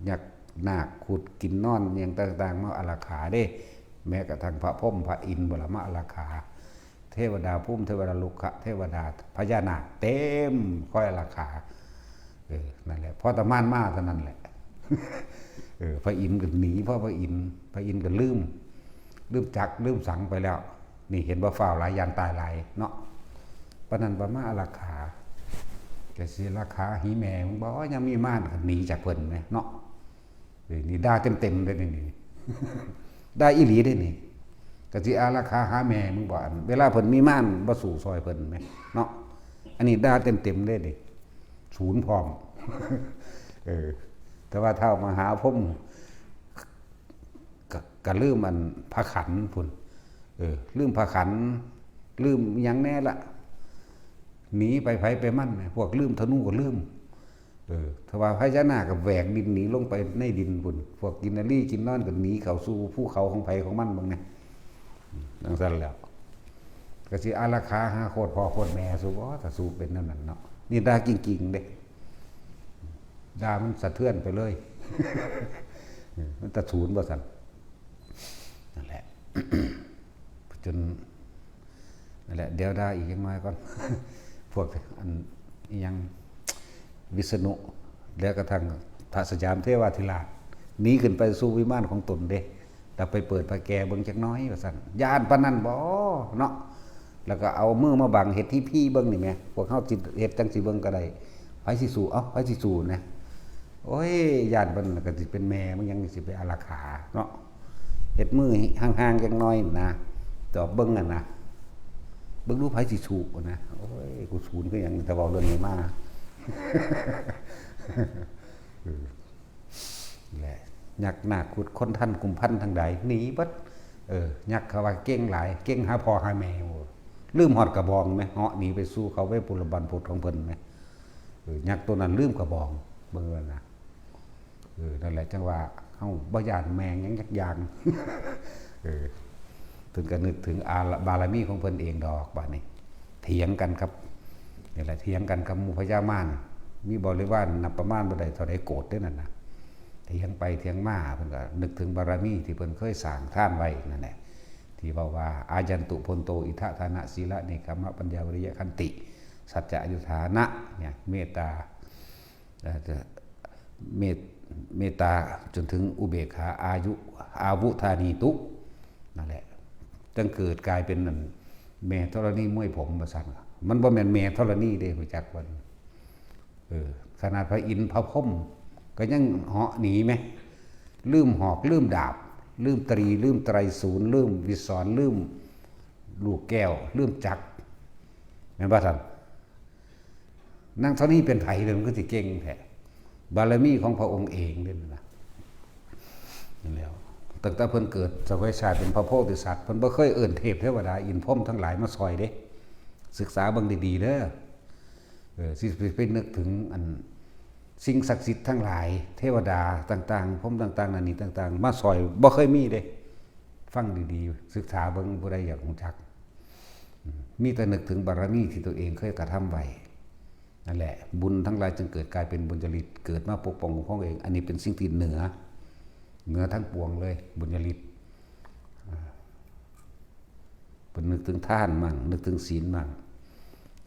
ยักษ์นาคขุดกินนอนอิหยังต่างๆ มาอารักขาเด้ แม้กระทั่งพระพรหมพระอินทร์บ่ล่ะมาอารักขา เทวดาภูมิ เทวดารุกขะ เทวดาพญานาคเต็มคอยอารักขา เออ นั่นแหละ พอตะมานมาเท่านั้นแหละ เออ พระอินทร์ก็หนี เพราะพระอินทร์ พระอินทร์ก็ลืม ลืมจัก ลืมสังไปแล้ว นี่เห็นบ่ ฟ้าวหลาย ย่านตายหลายเนาะ ปานนั้นบ่มาอารักขา ก็สิอารักขาหีแม่มึงบ่ ยังมีมารก็หนีจากเพิ่นแหมเนาะ เอ้ย นี่ด่าเต็มๆเลยนี่ ด่าอีหลีเด้นี่ ก็สิอารักขาหาแม่มึงบ่ อันเวลาเพิ่นมีมารบ่สู้ซอยเพิ่นแหมเนาะ อันนี้ด่าเต็มๆเลยนี่ ศูนย์พร้อม เออ แต่ว่าท้าวมหาพรหม ก็ ก็ลืมอันพระขันพุ้น เออ ลืมพระขัน ลืมอิหยังแน่ละ หนีไปไผไปมัน พวกลืมธนูก็ลืม เออ ถ้าว่าพญานาคก็แหวกดินหนีลงไปในดินพุ้น พวกกินนารีกินนอนก็หนีเข้าสู่ภูเขาของไผของมันเบิ่งแหน่ จั่งซั่นแหล้ว ก็สิอารักขาหาโคตรพ่อโคตรแม่สูบ่ ถ้าสูเป็นแนวนั้นเนาะ นี่ด่าจริงๆเด้ ด่ามันสะเทือนไปเลย เออ มันตะศูนย์บ่ซั่น นั่นแหละ จน นั่นแหละ เดี๋ยวด่าอีกจักหน่อยก่อน พวกอันอิหยัง วิษณุ แล้วกระทั่งพระสยามเทวาธิราชหนีขึ้นไปสู่วิมานของตนเด้ แล้วไปเปิดพระแกเบิ่งจักหน่อยว่าซั่น ย่านปานนั้นบ่เนาะ แล้วก็เอามือมาบังเฮ็ดที่พี่เบิ่งนี่แหม พวกเฮาสิเฮ็ดจั่งสิเบิ่งก็ได้ ไผสิสู้ เอ้า ไผสิสู้นะ โอ้ย ย่านปานนั้นก็สิเป็นแม่มึงยังสิไปอารักขาเนาะ เฮ็ดมือห่างๆจักหน่อยนะ จอบเบิ่งหั่นนะ เบิ่งดูไผสิสู้นะ โอ้ย กูสูนคือหยัง แต่เว้าเรื่องนี้มา เออ แหละ ยักษ์นาคขุดคนทันกุมพันทั้งหลายหนีเบิด เออ ยักษ์เขาว่าเก่งหลาย เก่งหาพ่อหาแม่ โอ้ ลืมฮอดกระบองแหม เหาะหนีไปสู่เขาเวปุลบรรพตของเพิ่นแหม เออ ยักษ์ตัวนั้นลืมกระบอง เบิ่งแล้วนะ เออ นั่นแหละจั่งว่าเฮาบ่ย้านแม่งหยังจักอย่าง เออ เพิ่นก็นึกถึงอาระ- บารมีของเพิ่นเองดอก บาดนี้ เถียงกันครับ นี่แหละ เถียงกันกับหมู่พญามาร มีบริวารนับประมาณบ่ได้เท่าใดโกฏเด้นั่นนะ เถียงไปเถียงมา เพิ่นก็นึกถึงบารมีที่เพิ่นเคยสร้างทานไว้นั่นแหละ ที่เว้าว่า อายันตุ พันโต อิทธะ ทานะ ศีละ เนกขัมมะ ปัญญา วิริยะ ขันติ สัจจะ อธิษฐานะ เนี่ย เมตตา เอ่อ เมต- เมตตาจนถึงอุเบกขา อายุ อาวุธานีตุ นั่นแหละ จั่งเกิดกลายเป็นนั่น แม่ธรณีมวยผมว่าซั่น มันบ่แม่นแม่ธรณีเด้ รู้จักบ่ เออ ขนาดพระอินทร์พระพรหมก็ยังเหาะหนีแหม ลืมหอก ลืมดาบ ลืมตรี ลืมไตรสูณ ลืมวิศร ลืมลูกแก้ว ลืมจักร แม่นบ่ซั่น นางธรณีเป็นไผเด้ มันคือสิเก่งแท้ บารมีของพระองค์เองเด้นั่นนะ นั่นแหล้ว ตั้งแต่เพิ่นเกิดเสวยชาติเป็นพระโพธิสัตว์ เพิ่นบ่เคยเอิ้นเทพเทวดาอินทร์พรหมทั้งหลายมาซอยเด้ ศึกษาเบิ่งดีๆเด้อ เออ สิไปนึกถึงอันสิ่งศักดิ์สิทธิ์ทั้งหลาย เทวดาต่างๆ พรหมต่างๆ นั่นนี่ต่างๆ มาซอย บ่เคยมีเด้ ฟังดีๆ ศึกษาเบิ่ง ผู้ใดอยากรู้จัก อืม มีแต่นึกถึงบารมีที่ตัวเองเคยกระทำไว้ นั่นแหละ บุญทั้งหลายจึงเกิดกลายเป็นบุญญาฤทธิ์ เกิดมาปกป้องคุ้มครองเอง อันนี้เป็นสิ่งที่เหนือ เหนือทั้งปวงเลย บุญญาฤทธิ์ อ่า เพิ่นนึกถึงทานมั่ง นึกถึงศีลมั่ง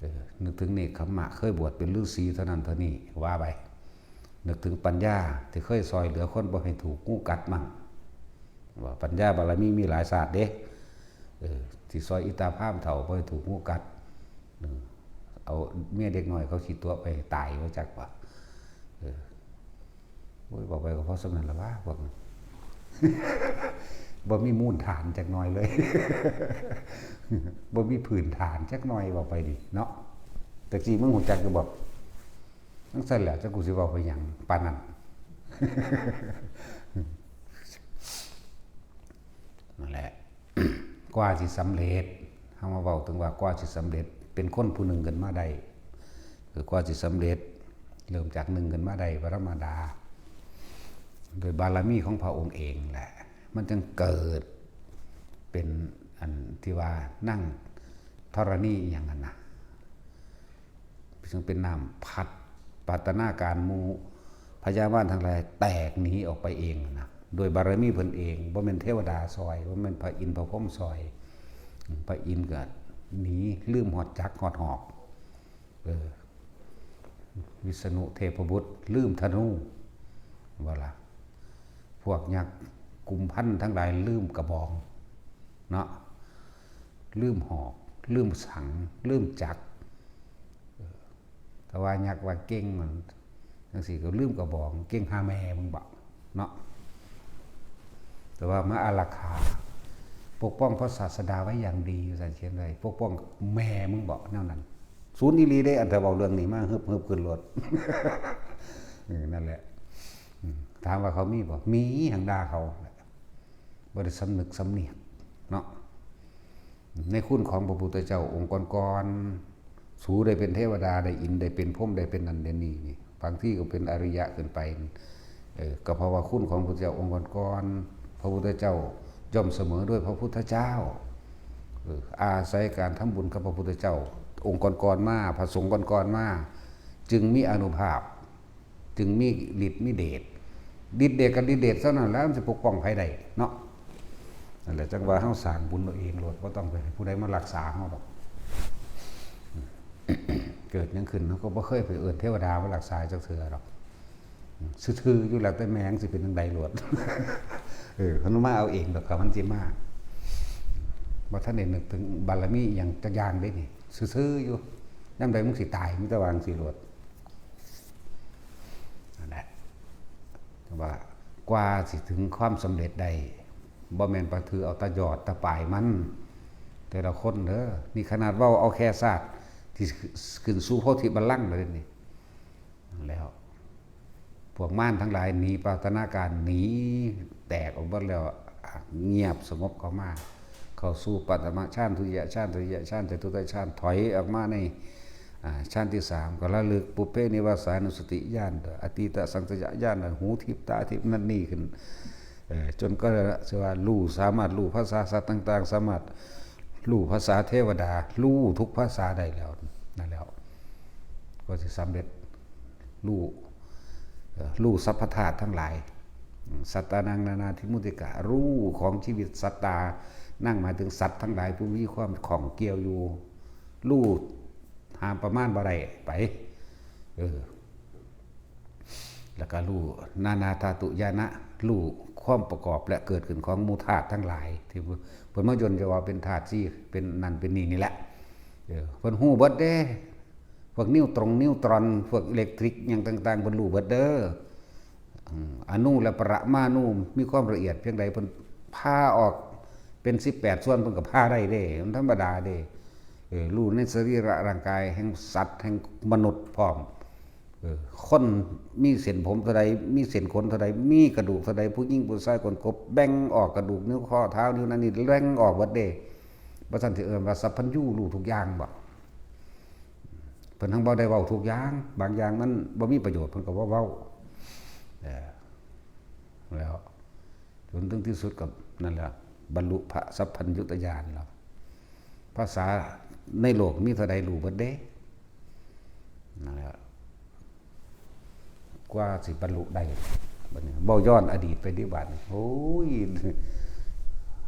เออ นึกถึงเนกขัมมะ เคยบวชเป็นฤาษีเท่านั้นเท่านี้ ว่าไป นึกถึงปัญญาที่เคยซอยเหลือคนบ่ให้ถูกงูกัดมั่ง ว่าปัญญาบารมีมีหลายชาติเด้ เออ ที่ซอยอีตาพราหมณ์เฒ่าบ่ให้ถูกงูกัด เออ เอาเมียเด็กน้อยเขาสิตั๋วไปตาย ว่าจักว่า เออ โอ้ย บอกไปก็พอส่ำนั้นละวะ พวกนั้น บ่มีมูลฐานจักหน่อยเลย บ่มีพื้นฐานจักหน่อย บอกไปดิเนาะ แต่กี้มึงรู้จักอยู่บ่ จั่งซั่นแหละ จักกูสิเว้าไปหยังปานนั้น นั่นแหละ กว่าสิสำเร็จ เฮามาเว้าถึงว่ากว่าสิสำเร็จ เป็นคนผู้หนึ่งขึ้นมาได้ คือกว่าสิสำเร็จ เริ่มจากหนึ่งขึ้นมาได้ บ่ธรรมดา โดยบารมีของพระองค์เองแหละ มันจึงเกิดเป็นอันที่ว่านางธรณีอิหยังหั่นนะ ซึ่งเป็นน้ำพัดปาตนาการหมู่พญามารทั้งหลายแตกหนีออกไปเองนะ โดยบารมีเพิ่นเอง บ่แม่นเทวดาซอย บ่แม่นพระอินทร์พระพรหมซอย พระอินทร์ก็หนี ลืมฮอดจักรฮอดหอก เออ วิษณุเทพบุตร ลืมธนู ว่าล่ะ พวกยักษ์กุมพันธ์ทั้งหลายลืมกระบอง เนาะ ลืมหอก ลืมสัง ลืมจักร เออ แต่ว่ายักษ์ว่าเก่งมัน จั่งซี้ก็ลืมกระบอง เก่งหาแม่มึงบ่ เนาะ แต่ว่ามาอารักขา ปกป้องพระศาสดาไว้อย่างดี ว่าซั่นเขียนไว้ ปกป้องแม่มึงบ่ แนวนั้น สูนอีหลีเด้ อันแต่เว้าเรื่องนี้มา ฮึบๆ ขึ้นรถ เออ นั่นแหละ อืม ถามว่าเขามีบ่ มี หังด่าเขา บ่ได้สำนึกสำเนียกเนาะ ในคุณของพระพุทธเจ้าองค์ก่อนๆ สูได้เป็นเทวดา ได้อินทร์ ได้เป็นพรหม ได้เป็นนั่นได้นี่นี่ บางทีก็เป็นอริยะขึ้นไป เออ ก็เพราะว่าคุณของพระพุทธเจ้าองค์ก่อนๆ พระพุทธเจ้าย่อมเสมอด้วยพระพุทธเจ้า เออ อาศัยการทำบุญกับพระพุทธเจ้าองค์ก่อนๆ มา พระสงฆ์ก่อนๆ มา จึงมีอานุภาพ จึงมีฤทธิ์มีเดช ฤทธิ์เดชกับฤทธิ์เดชเท่านั้นแหละ มันสิปกป้องไผได้เนาะ นั่นแหละ จั่งว่าเฮาสร้างบุญเอาเองโลด บ่ต้องไปให้ผู้ใดมารักษาเฮาดอก เกิดหยังขึ้นเฮาก็บ่เคยไปเอิ้นเทวดามารักษาจักเทื่อดอก ซื่อๆอยู่ แล้วแต่แม่งสิเป็นจั่งใดโลด เออ เพิ่นมาเอาเองดอกครับ มันสิมา บ่ทันได้นึกถึงบารมีอิหยังจักอย่างเด้นี่ ซื่อๆอยู่ ยามใดมึงสิตาย มีแต่ว่าจั่งซี้โลด นั่นแหละ ว่ากว่าสิถึงความสำเร็จได้ บ่แม่นไปถือเอาแต่ยอดแต่ปลายมัน แต่ละคนเด้อ นี่ขนาดเว้าเอาแค่ชาติที่ขึ้นสู่โพธิบัลลังก์เลยนี่ แล้ว พวกมารทั้งหลายหนีปาตนาการ หนีแตกออกหมดแล้ว เงียบสงบเข้ามา เข้าสู่ปฐมฌาน ทุติยฌาน ตติยฌาน จตุตฌาน ถอยออกมาใน อ่า ฌานที่สาม ก็ระลึกปุพเพนิวาสานุสติญาณ อตีตสังขยญาณ หูทิพย์ตาทิพย์นั่นนี่ขึ้น เอ่อ จนก็เรียกว่ารู้ สามารถรู้ภาษาสัตว์ต่างๆ สามารถรู้ภาษาเทวดา รู้ทุกภาษาได้แล้ว นั่นแล้ว ก็สิสำเร็จ รู้ เอ่อ รู้สัพพธาตุทั้งหลาย อืม สัตตานังนานาทิมุติกะ รู้ของชีวิตสัตตา นั่งหมายถึงสัตว์ทั้งหลายผู้มีความข้องเกี่ยวอยู่ รู้ห้ามประมาณบ่ได้ไป เออ แล้วก็รู้นานาธาตุญาณะ รู้ความประกอบและเกิดขึ้นของหมู่ธาตุทั้งหลาย ที่เพิ่นมาย่นจะว่าเป็นธาตุสี่ เป็นนั่นเป็นนี่นี่แหละ เออ เพิ่นฮู้เบิดเด้ พวกนิวตรงนิวตรอน พวกอิเล็กทริกหยังต่างๆ เพิ่นรู้เบิดเด้อ อืม อนุและปรมาณูมีความละเอียดเพียงใด เพิ่นผ่าออกเป็นสิบแปดส่วน เพิ่นก็ผ่าได้เด้ มันธรรมดาเด้ เออ รู้ในสรีระร่างกายแห่งสัตว์ แห่งมนุษย์พร้อม เออ คนมีเส้นผมเท่าใด มีเส้นขนเท่าใด มีกระดูกเท่าใด ผู้หญิงผู้ชาย ก้นกบ แบ่งออกกระดูก นิ้วข้อเท้า นิ้วนั้นนี่ แบ่งออกเบิดเด้ บ่ซั่นสิเอิ้นว่าสัพพัญญู รู้ทุกอย่างบ่ เพิ่นทั้งบ่ได้เว้าทุกอย่าง บางอย่างมันบ่มีประโยชน์ เพิ่นก็บ่เว้า เออ แล้ว จนถึงที่สุดก็นั่นแหละ บรรลุพระสัพพัญญุตญาณแล้ว ภาษาในโลกมีเท่าใดรู้เบิดเด้ นั่นแหละ กว่าสิบรรลุได้ บัดนี้เว้าย้อนอดีตไปเด้ บัดนี้ โอ้ย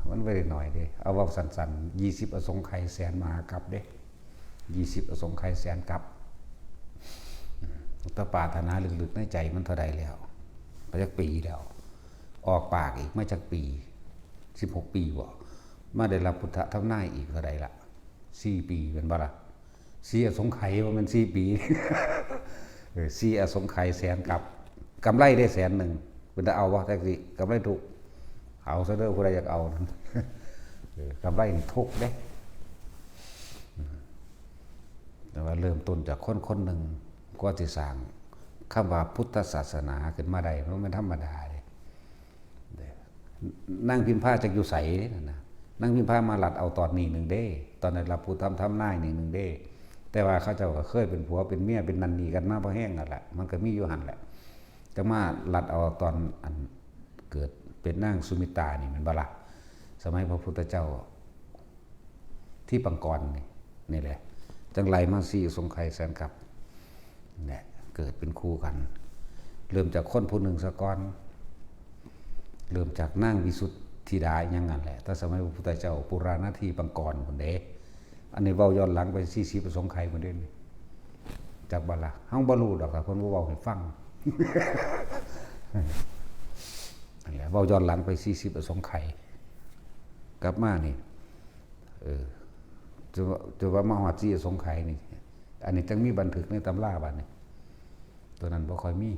มันบ่ได้น้อยเด้ เอาเว้าสั้นๆ ยี่สิบอสงไขยแสนมหากัปเด้ ยี่สิบอสงไขยแสนกัป แต่ปรารถนาลึกๆในใจมันเท่าใดแล้ว มาจักปีแล้ว ออกปากอีกมาจักปี สิบหกปีบ่ มาได้รับพุทธธรรมนายอีกเท่าใดละ สี่ปีแม่นบ่ล่ะ สี่อสงไขย บ่แม่นสี่ปี เออ สี่อสงไขยแสนกัป กำไรได้แสนหนึ่ง เป็นตาเอาบ่ แท็กซี่ กำไรถูก เอาซะเด้อ ผู้ใดอยากเอานั่น เออ กำไรนี่ถูกเด้ อืม แต่ว่าเริ่มต้นจากคนคนหนึ่ง กว่าสิสร้างคำว่าพุทธศาสนาขึ้นมาได้ มันบ่แม่นธรรมดาเด้ นางพิมพาจักอยู่ไสนั่นนะ นางพิมพามาลัดเอาตอนนี้หนึ่งเด้ ตอนได้รับพุทธธรรมนายนี่หนึ่งเด้ แต่ว่าเขาเจ้าก็เคยเป็นผัวเป็นเมียเป็นนั่นนี่กันมาพอแห้งนั่นแหละ มันก็มีอยู่หั่นแหละ จั่งมาลัดเอาตอนอันเกิดเป็นนางสุมิตรานี่แม่นบ่ล่ะ สมัยพระพุทธเจ้า ทิพย์ปังกรนี่ นี่แหละ จั่งไล่มาสี่อสงไขยแสนกัป เนี่ย เกิดเป็นคู่กัน เริ่มจากคนผู้หนึ่งซะก่อน เริ่มจากนางวิสุทธิดาอิหยังนั่นแหละ แต่สมัยพระพุทธเจ้า ปุราณทิพย์ปังกรพุ้นเด้ อันนี้เว้าย้อนหลังไปสี่สิบอสงไขยพุ้นเด้ จักบ่ล่ะ เฮาบ่รู้ดอก ถ้าเพิ่นบ่เว้าให้ฟัง นั่นแหละ เว้าย้อนหลังไปสี่สิบอสงไขย กลับมานี่ เออ จะว่า จะว่ามาฮอดสี่อสงไขยนี่ อันนี้จั่งมีบันทึกในตำราบัดนี้ ตัวนั้นบ่ค่อยมี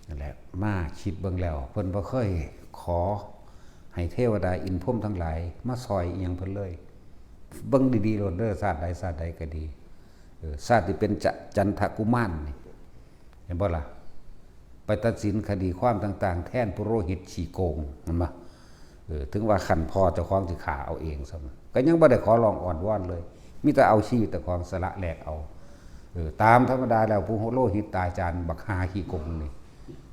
นั่นแหละ มาคิดเบิ่งแล้ว เพิ่นบ่เคยขอให้เทวดาอินทร์พรหมทั้งหลายมาซอยอิหยังเพิ่นเลย เบิ่งดีๆโลดเด้อ ชาติใดชาติใดก็ดี เออ ชาติที่เป็นจะ จันทกุมารนี่ เห็นบ่ล่ะ ไปตัดสินคดีความต่างๆ แทนปุโรหิตขี้โกง เห็นบ่ เออ ถึงว่าคันพ่อเจ้าของสิฆ่าเอาเองซ้ำ ก็ยังบ่ได้ขอร้องอ้อนวอนเลย มีแต่เอาชีวิตเจ้าของสละแลกเอา เออ ตามธรรมดาแล้วปุโรหิตาจารย์บักห่าขี้โกงนี่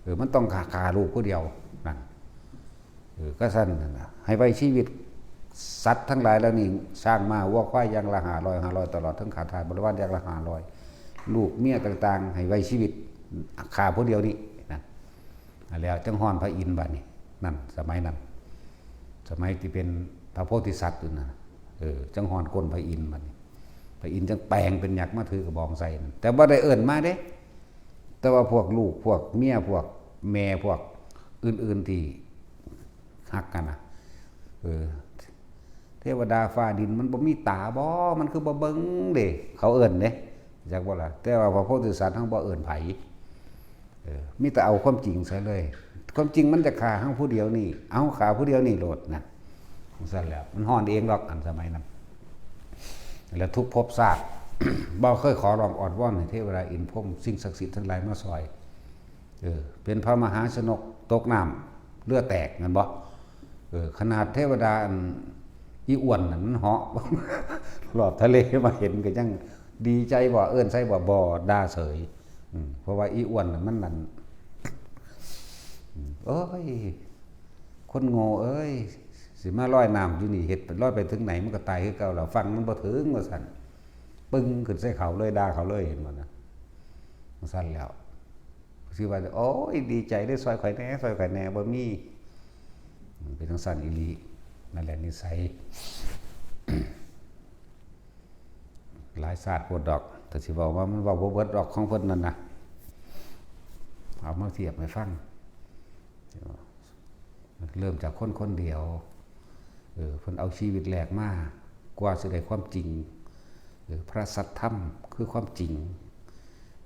เออ มันต้องฆ่า ฆ่าลูกผู้เดียว นั่น เออ ก็ซั่นนั่นน่ะ ให้ไว้ชีวิตสัตว์ทั้งหลายเหล่านี้ ช้างม้าวัวควายอย่างละห้าร้อย ห้าร้อย ตลอดทั้งข้าทาสบริวารอย่างละห้าร้อย ลูกเมียต่างๆ ให้ไว้ชีวิต ฆ่าผู้เดียวนี่ นั่น แล้วจั่งฮ้อนพระอินทร์บัดนี้ นั่น สมัยนั้น สมัยที่เป็นพระโพธิสัตว์อยู่นั่นน่ะ เออ จั่งฮ้อนก้นพระอินทร์บัดนี้ พระอินทร์จั่งแปลงเป็นยักษ์มาถือกระบองใส่นั่น แต่บ่ได้เอิ้นมาเด้ แต่ว่าพวกลูก พวกเมีย พวกแม่ พวกอื่นๆที่ฮักกันนะ เออ เทวดาฟ้าดินมันบ่มีตาบ่ มันคือบ่เบิ่งเด้ เขาเอิ้นเด้ จักบ่ล่ะ แต่ว่าพระโพธิสัตว์เฮาบ่เอิ้นไผ เออ มีแต่เอาความจริงใส่เลย ความจริงมันจะฆ่าเฮาผู้เดียวนี่ เอาฆ่าผู้เดียวนี่โลดนะ จั่งซั่นแหล้ว มันฮ้อนเองดอก อันสมัยนั้น แล้วทุกภพชาติ บ่เคยขอร้องอ้อนวอนให้เทวดาอินทร์พรหมสิ่งศักดิ์สิทธิ์ทั้งหลายมาซอย เออ เป็นพระมหาชนกตกน้ำเรือแตก แม่นบ่ เออ ขนาดเทวดาอันอีอ้วนนั่นมันเหาะ รอบทะเลมาเห็นก็ยังดีใจบ่ เอิ้นใส่บ่ บ่ ด่าเฉย อืม เพราะว่าอีอ้วนน่ะมันนั่น อืม โอ้ย คนโง่เอ้ย สิมาลอยน้ำอยู่นี่ เฮ็ดเป็นลอยไปถึงไหนมันก็ตายคือเก่าแล้ว ฝั่งมันบ่ถึง ว่าซั่น ปึ้งขึ้นใส่เขาเลย ด่าเขาเลย เห็นบ่นะ จั่งซั่นแล้ว สิว่า โอ้ย ดีใจเด้อ ซอยข่อยแหน่ ซอยข่อยแหน่ บ่มี อืม เป็นจั่งซั่นอีหลี นั่นแหละนิสัย หลายชาติโพดดอก แต่สิเว้าว่ามันเว้าบ่เบิดดอกของเพิ่นนั่นนะ เอามาเทียบให้ฟัง เริ่มจากคนคนเดียว เออ เพิ่นเอาชีวิตแลกมา กว่าสิได้ความจริง เออ พระสัทธรรมคือความจริง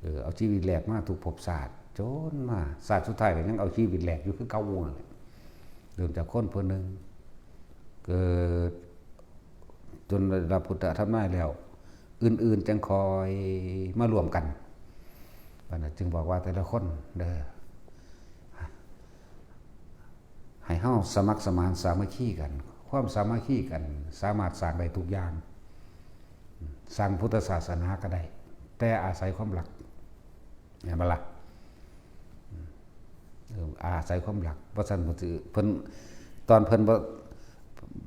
เออ เอาชีวิตแลกมาทุกภพชาติ จนมาชาติสุดท้ายก็ยังเอาชีวิตแลกอยู่คือเก่านั่นแหละ เริ่มจากคนผู้หนึ่ง เกิด จนได้รับพุทธธรรมมาแล้ว อื่นๆจั่งค่อยมารวมกัน บัดนั้นจึงบอกว่าแต่ละคนเด้อ ให้เฮาสมัครสมานสามัคคีกัน ความสามัคคีกันสามารถสร้างได้ทุกอย่าง สร้างพุทธศาสนาก็ได้ แต่อาศัยความรัก แม่นบ่ล่ะ เออ อาศัยความรัก ว่าซั่นเพิ่นสิ เพิ่น ตอนเพิ่นบ่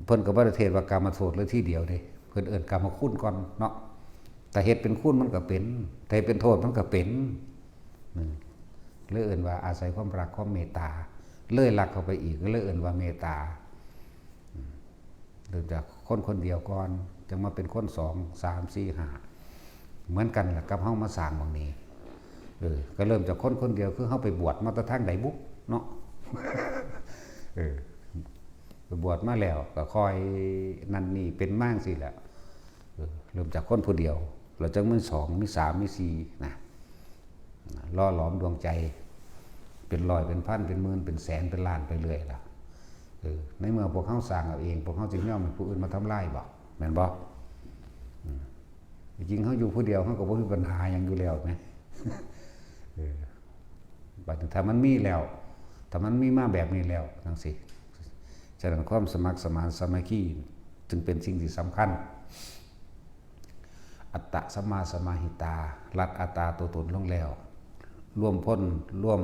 เพิ่นก็บ่ได้เทศน์ว่ากามาโทษเลยทีเดียวเด้ เพิ่นเอิ้นกามาคุณก่อนเนาะ ถ้าเฮ็ดเป็นคุณมันก็เป็น ถ้าเฮ็ดเป็นโทษมันก็เป็น อืม เลยเอิ้นว่าอาศัยความรัก ความเมตตา เลยรักเข้าไปอีก ก็เลยเอิ้นว่าเมตตา อืม เริ่มจากคนคนเดียวก่อน จั่งมาเป็นคนสอง สาม สี่ ห้า เหมือนกันล่ะกับเฮามาสร้างหม่องนี้ เออ ก็เริ่มจากคนคนเดียว คือเฮาไปบวชมาแต่ทางใดบุเนาะ เออ ไปบวชมาแล้วก็ค่อยนั่นนี่เป็นมาจั่งซี้แหละ เออ เริ่มจากคนผู้เดียว แล้วจั่งมีสอง มีสาม มีสี่ นะ หล่อหลอมดวงใจ เป็นร้อย เป็นพัน เป็นหมื่น เป็นแสน เป็นล้านไปเรื่อยล่ะ เออ ในเมื่อพวกเฮาสร้างเอาเอง พวกเฮาสิยอมให้ผู้อื่นมาทำลายบ่ แม่นบ่ อืม จริงๆเฮาอยู่ผู้เดียว เฮาก็บ่มีปัญหาหยังอยู่แล้วแหม เออ บัดนี้ถ้ามันมีแล้ว ถ้ามันมีมาแบบนี้แล้วจั่งซี้ ฉะนั้นความสมัครสมานสามัคคีจึงเป็นสิ่งที่สำคัญ อัตตะสัมมาสมาหิตา ลัดอัตตาตัวตนลงแล้ว รวมพ้น รวม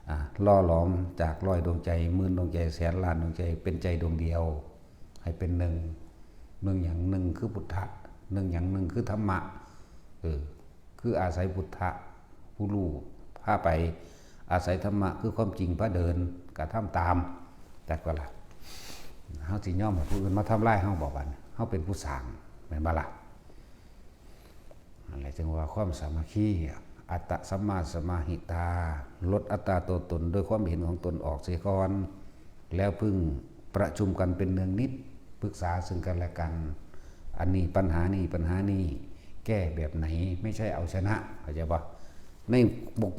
อ่า หล่อหลอมจากร้อยดวงใจ หมื่นดวงใจ แสนล้านดวงใจ เป็นใจดวงเดียว ให้เป็นหนึ่ง หนึ่งหยัง หนึ่งคือพุทธะ หนึ่งหยัง หนึ่งคือธรรมะ เออ คืออาศัยพุทธะ ผู้รู้พาไป อาศัยธรรมะ คือความจริงพาเดิน กระทำตาม จักบ่ล่ะ เฮาสิยอมให้ผู้อื่นมาทำลายเฮาบ่ บัดนี้ เฮาเป็นผู้สร้าง แม่นบ่ล่ะ นั่นแหละจึงว่าความสามัคคี อัตตะสัมมาสมาหิตา ลดอัตตาตัวตนด้วยความเห็นของตนออกเสียก่อน แล้วพึ่งประชุมกันเป็นเนืองนิด ปรึกษาซึ่งกันและกัน อันนี้ปัญหานี้ ปัญหานี้ แก้แบบไหน ไม่ใช่เอาชนะ เข้าใจปะ ใน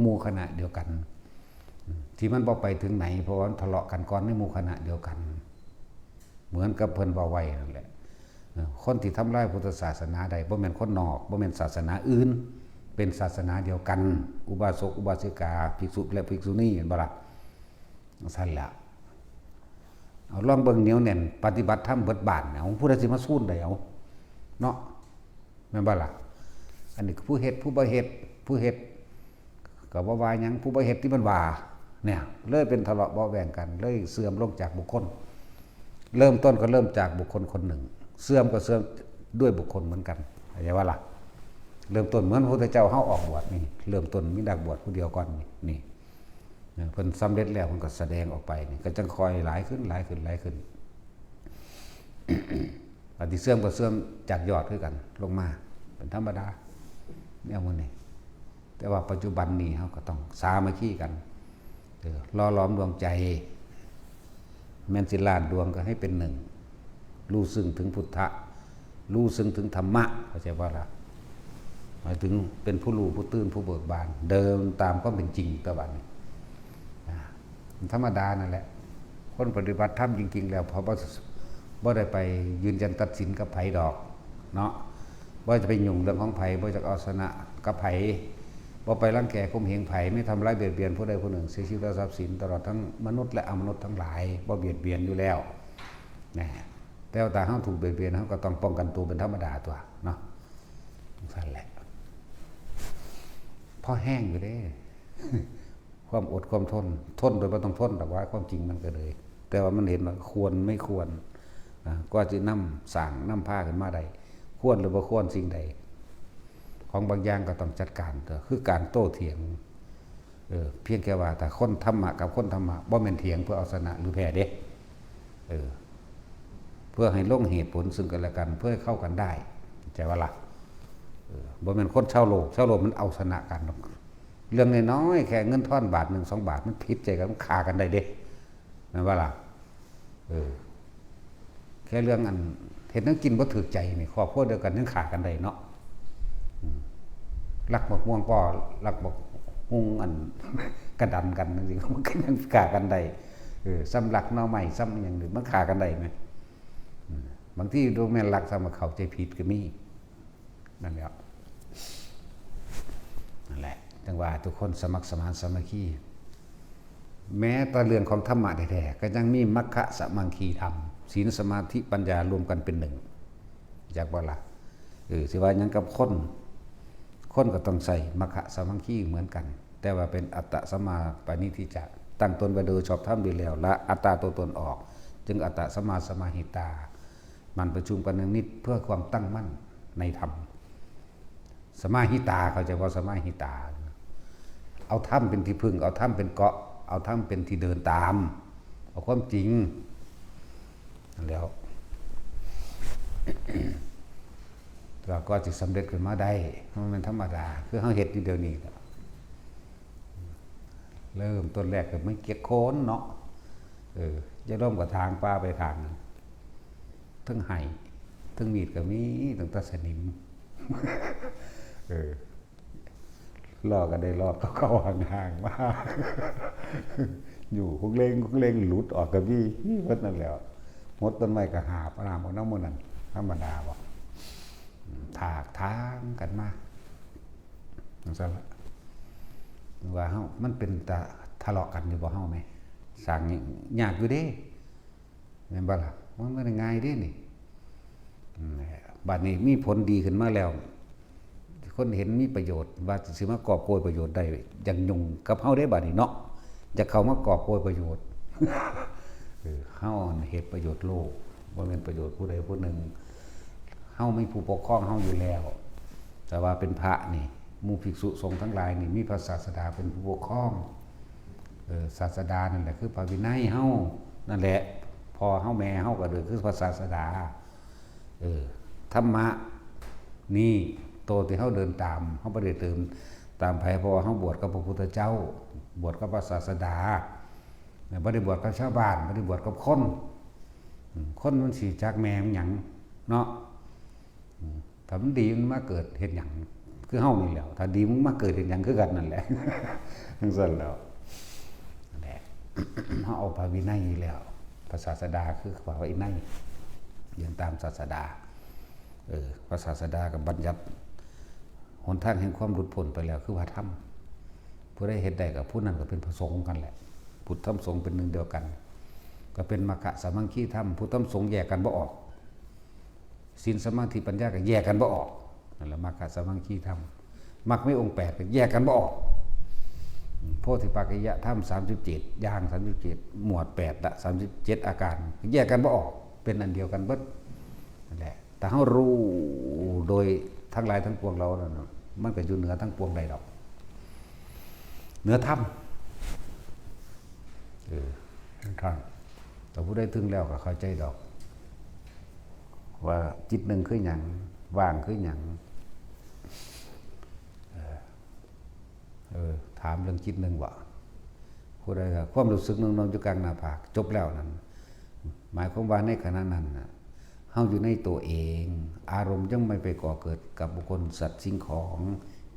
หมู่คณะเดียวกัน ที่มันบ่ไปถึงไหน เพราะว่ามันทะเลาะกันก่อนในหมู่คณะเดียวกัน เหมือนกับเพิ่นเว้าไว้นั่นแหละ เออ คนที่ทำลายพุทธศาสนาได้ บ่แม่นคนนอก บ่แม่นศาสนาอื่น เป็นศาสนาเดียวกัน อุบาสก อุบาสิกา ภิกษุ และภิกษุณี เห็นบ่ล่ะ ซั่นล่ะ เอาลองเบิ่ง เหนียวแน่น ปฏิบัติธรรมเบิดบ้าน เอา ผู้ใดสิมาซูนได้ เอา เนาะ แม่นบ่ล่ะ อันนี้ผู้เฮ็ด ผู้บ่เฮ็ด ผู้เฮ็ด ก็บ่ว่าหยัง ผู้บ่เฮ็ดที่มันว่า เนี่ย เลยเป็นทะเลาะเบาะแว้งกัน เลยเสื่อมลงจากบุคคล เริ่มต้นก็เริ่มจากบุคคลคนหนึ่ง เสื่อมก็เสื่อมด้วยบุคคลเหมือนกัน เข้าใจบ่ล่ะ เริ่มต้นเหมือนพระพุทธเจ้าเฮาออกบวชนี่ เริ่มต้นมีนักบวชผู้เดียวก่อนนี่ นี่ เพิ่นสำเร็จแล้วเพิ่นก็แสดงออกไปนี่ ก็จั่งค่อยหลายขึ้น หลายขึ้น หลายขึ้น อันที่เสื่อมก็เสื่อมจากยอดคือกัน ลงมา เป็นธรรมดา แนวหมู่นี้ แต่ว่าปัจจุบันนี้เฮาก็ต้องสามัคคีกัน เออ หล่อหลอมดวงใจ แม่นสิล้านดวงก็ให้เป็นหนึ่ง รู้ซึ่งถึงพุทธะ รู้ซึ่งถึงธรรมะ เข้าใจบ่ล่ะ หมายถึงเป็นผู้รู้ผู้ตื่นผู้เบิกบาน เดินตามความเป็นจริง ตะวันนี้ อ่า มันธรรมดานั่นแหละ คนปฏิบัติธรรมจริงๆ แล้ว เพราะบ่ บ่ได้ไปยืนยันตัดสินกับไผดอก เนาะ บ่จะไปยุ่งเรื่องของไผ บ่จะเอาชนะกับไผ บ่ไปรังแกข่มเหงไผ ไม่ทำร้ายเบียดเบียนผู้ใดผู้หนึ่ง เสียชีวิตและทรัพย์สิน ตลอดทั้งมนุษย์และอมนุษย์ทั้งหลาย บ่เบียดเบียนอยู่แล้ว นะ แต่ว่าถ้าเฮาถูกเบียดเบียน เฮาก็ต้องป้องกันตัวเป็นธรรมดาตัว เนาะ จั่งซั้นแหละ พอแฮงอยู่เด้ ความอดความทน ทนโดยบ่ต้องทนดอก ว่าความจริงมันก็เลย แต่ว่ามันเห็นว่าควรไม่ควร นะ กว่าสินำสร้างนำพาขึ้นมาได้ ควรหรือบ่ควรสิ่งใด ของบางอย่างก็ต้องจัดการ ก็คือการโต้เถียง เออ เพียงแค่ว่าถ้าคนธรรมะกับคนธรรมะ บ่แม่นเถียงเพื่อเอาชนะหรือแพ้เด้ เออ เพื่อให้ลงเหตุผลซึ่งกันและกัน เพื่อให้เข้ากันได้ เข้าใจบ่ล่ะ เออ บ่แม่นคนชาวโลก ชาวโลกมันเอาชนะกันดอก เรื่องน้อยๆ แค่เงินทอนบาทหนึ่งสองบาท มันผิดใจกัน มันฆ่ากันได้เด้ แม่นบ่ล่ะ เออ แค่เรื่องอันเฮ็ดแนวกินบ่ถูกใจนี่ ครอบครัวเดียวกันยังฆ่ากันได้เนาะ อืม ลักบักม่วงปอ ลักบักฮุ่งอัน กระดันกันจั่งซี้ มันก็ยังฆ่ากันได้ เออ ซ้ำลักหน่อไม้ ซ้ำอิหยังนี่ มันฆ่ากันได้แหม อืม บางทีบ่แม่นลัก ซ้ำว่าเข้าใจผิดก็มี นั่นแหละ นั่นแหละ จั่งว่าทุกคนสมัครสมานสามัคคี แม้แต่เรื่องของธรรมะแท้ๆ ก็ยังมีมัคคะสามัคคีธรรม ศีลสมาธิปัญญารวมกันเป็นหนึ่ง จักบ่ล่ะ เออ สิว่าหยังกับคน คนก็ต้องใช้มัคคะสามัคคีเหมือนกัน แต่ว่าเป็นอัตตะสัมมาปณิธิจะ ตั้งตนไว้โดยชอบธรรมดีแล้ว ละอัตตาตัวตนออก จึงอัตตะสัมมาสมาหิตา หมั่นประชุมกันเนืองนิดเพื่อความตั้งมั่นในธรรม สมาหิตา เข้าใจบ่ สมาหิตา เอาธรรมเป็นที่พึ่ง เอาธรรมเป็นเกาะ เอาธรรมเป็นที่เดินตาม เอาความจริง นั่นแหล้ว ก็ ก็สิสำเร็จขึ้นมาได้ มันเป็นธรรมดา คือเฮาเฮ็ดอยู่เดี๋ยวนี้แหละ เริ่มต้นแรกก็มันเกียกโคนเนาะ เออ จะร่มกระถางปลาไปข้างหนึ่ง ทั้งไห้ ทั้งมีดก็มี ตั้งแต่สนิม เออ ลอกก็ได้ลอกเก่าๆ ห่างๆ มา อยู่คุกเล่งคุกเล่งหลุดออกก็มี มีเบิดนั่นแหละ หมดต้นไม้ก็หาบเอาน้ำเอาน้ำมันนั่น ธรรมดาบ่ อืม ถากถางกันมา จั่งซั้นล่ะ ว่าเฮา มันเป็นตาทะเลาะกันอยู่บ่เฮาแหม สร้างยากอยู่เด้ แม่นบ่ล่ะ มันบ่ได้ง่ายเด้นี่ อืม บัดนี้มีผลดีขึ้นมาแล้ว คนเห็นมีประโยชน์ ว่าสิมากอบโกยประโยชน์ได้ ยังยุ่งกับเฮาเด้บัดนี้เนาะ จะเข้ามากอบโกยประโยชน์ เออ เฮาเฮ็ดประโยชน์โลก บ่แม่นประโยชน์ผู้ใดผู้หนึ่ง เฮามีผู้ปกครองเฮาอยู่แล้ว แต่ว่าเป็นพระนี่ หมู่ภิกษุสงฆ์ทั้งหลายนี่ มีพระศาสดาเป็นผู้ปกครอง เออ ศาสดานั่นแหละคือพระวินัยเฮา นั่นแหละ พ่อเฮาแม่เฮาก็เลยคือพระศาสดา เออ ธรรมะนี่ โตที่เฮาเดินตาม เฮาบ่ได้เดินตามไผ เพราะว่าเฮาบวชกับพระพุทธเจ้า บวชกับพระศาสดา บ่ได้บวชกับชาวบ้าน บ่ได้บวชกับคน อืม คนมันสิจักแม่มันหยังเนาะ อืม ถ้ามันดีมันมาเกิดเฮ็ดหยัง คือเฮานี่แหล้ว ถ้าดีมันมาเกิดเฮ็ดหยังคือกันนั่นแหละ จั่งซั้นแหล้ว นั่นแหละ เฮาเอาพระวินัยอยู่แล้ว พระศาสดาคือพระวินัย เดินตามศาสดา เออ พระศาสดาก็บัญญัติหนทางแห่งความหลุดพ้นไปแล้ว คือพระธรรม ผู้ใดเฮ็ดได้ก็ผู้นั้นก็เป็นพระสงฆ์กันแหละ พุทธธรรมสงฆ์เป็นหนึ่งเดียวกัน ก็เป็นมัคคะสามัคคีธรรม พุทธธรรมสงฆ์แยกกันบ่ออก ศีลสมาธิปัญญาก็แยกกันบ่ออก นั่นแหละมัคคะสามัคคีธรรม มรรคมีองค์แปดก็แยกกันบ่ออก โพธิปักขิยธรรมสามสิบเจ็ด อย่างสามสิบเจ็ด หมวดแปดละสามสิบเจ็ดอาการ แยกกันบ่ออก เป็นอันเดียวกันเบิด นั่นแหละ ถ้าเฮารู้โดยทั้งหลายทั้งปวงแล้วนั่นน่ะ มันก็อยู่เหนือทั้งปวงได้ดอก เหนือธรรม เออ เหนือธรรม แต่ผู้ใดถึงแล้วก็เข้าใจดอก ว่าจิตหนึ่งคือหยัง ว่างคือหยัง เออ เออ ถามเรื่องจิตหนึ่งว่า ผู้ใดก็ความรู้สึกหนึ่งๆอยู่กลางหน้าผาก จบแล้วนั่น หมายความว่าในขณะนั้นน่ะ เฮาอยู่ในตัวเอง อารมณ์ยังไม่ไปก่อเกิดกับบุคคลสัตว์สิ่งของ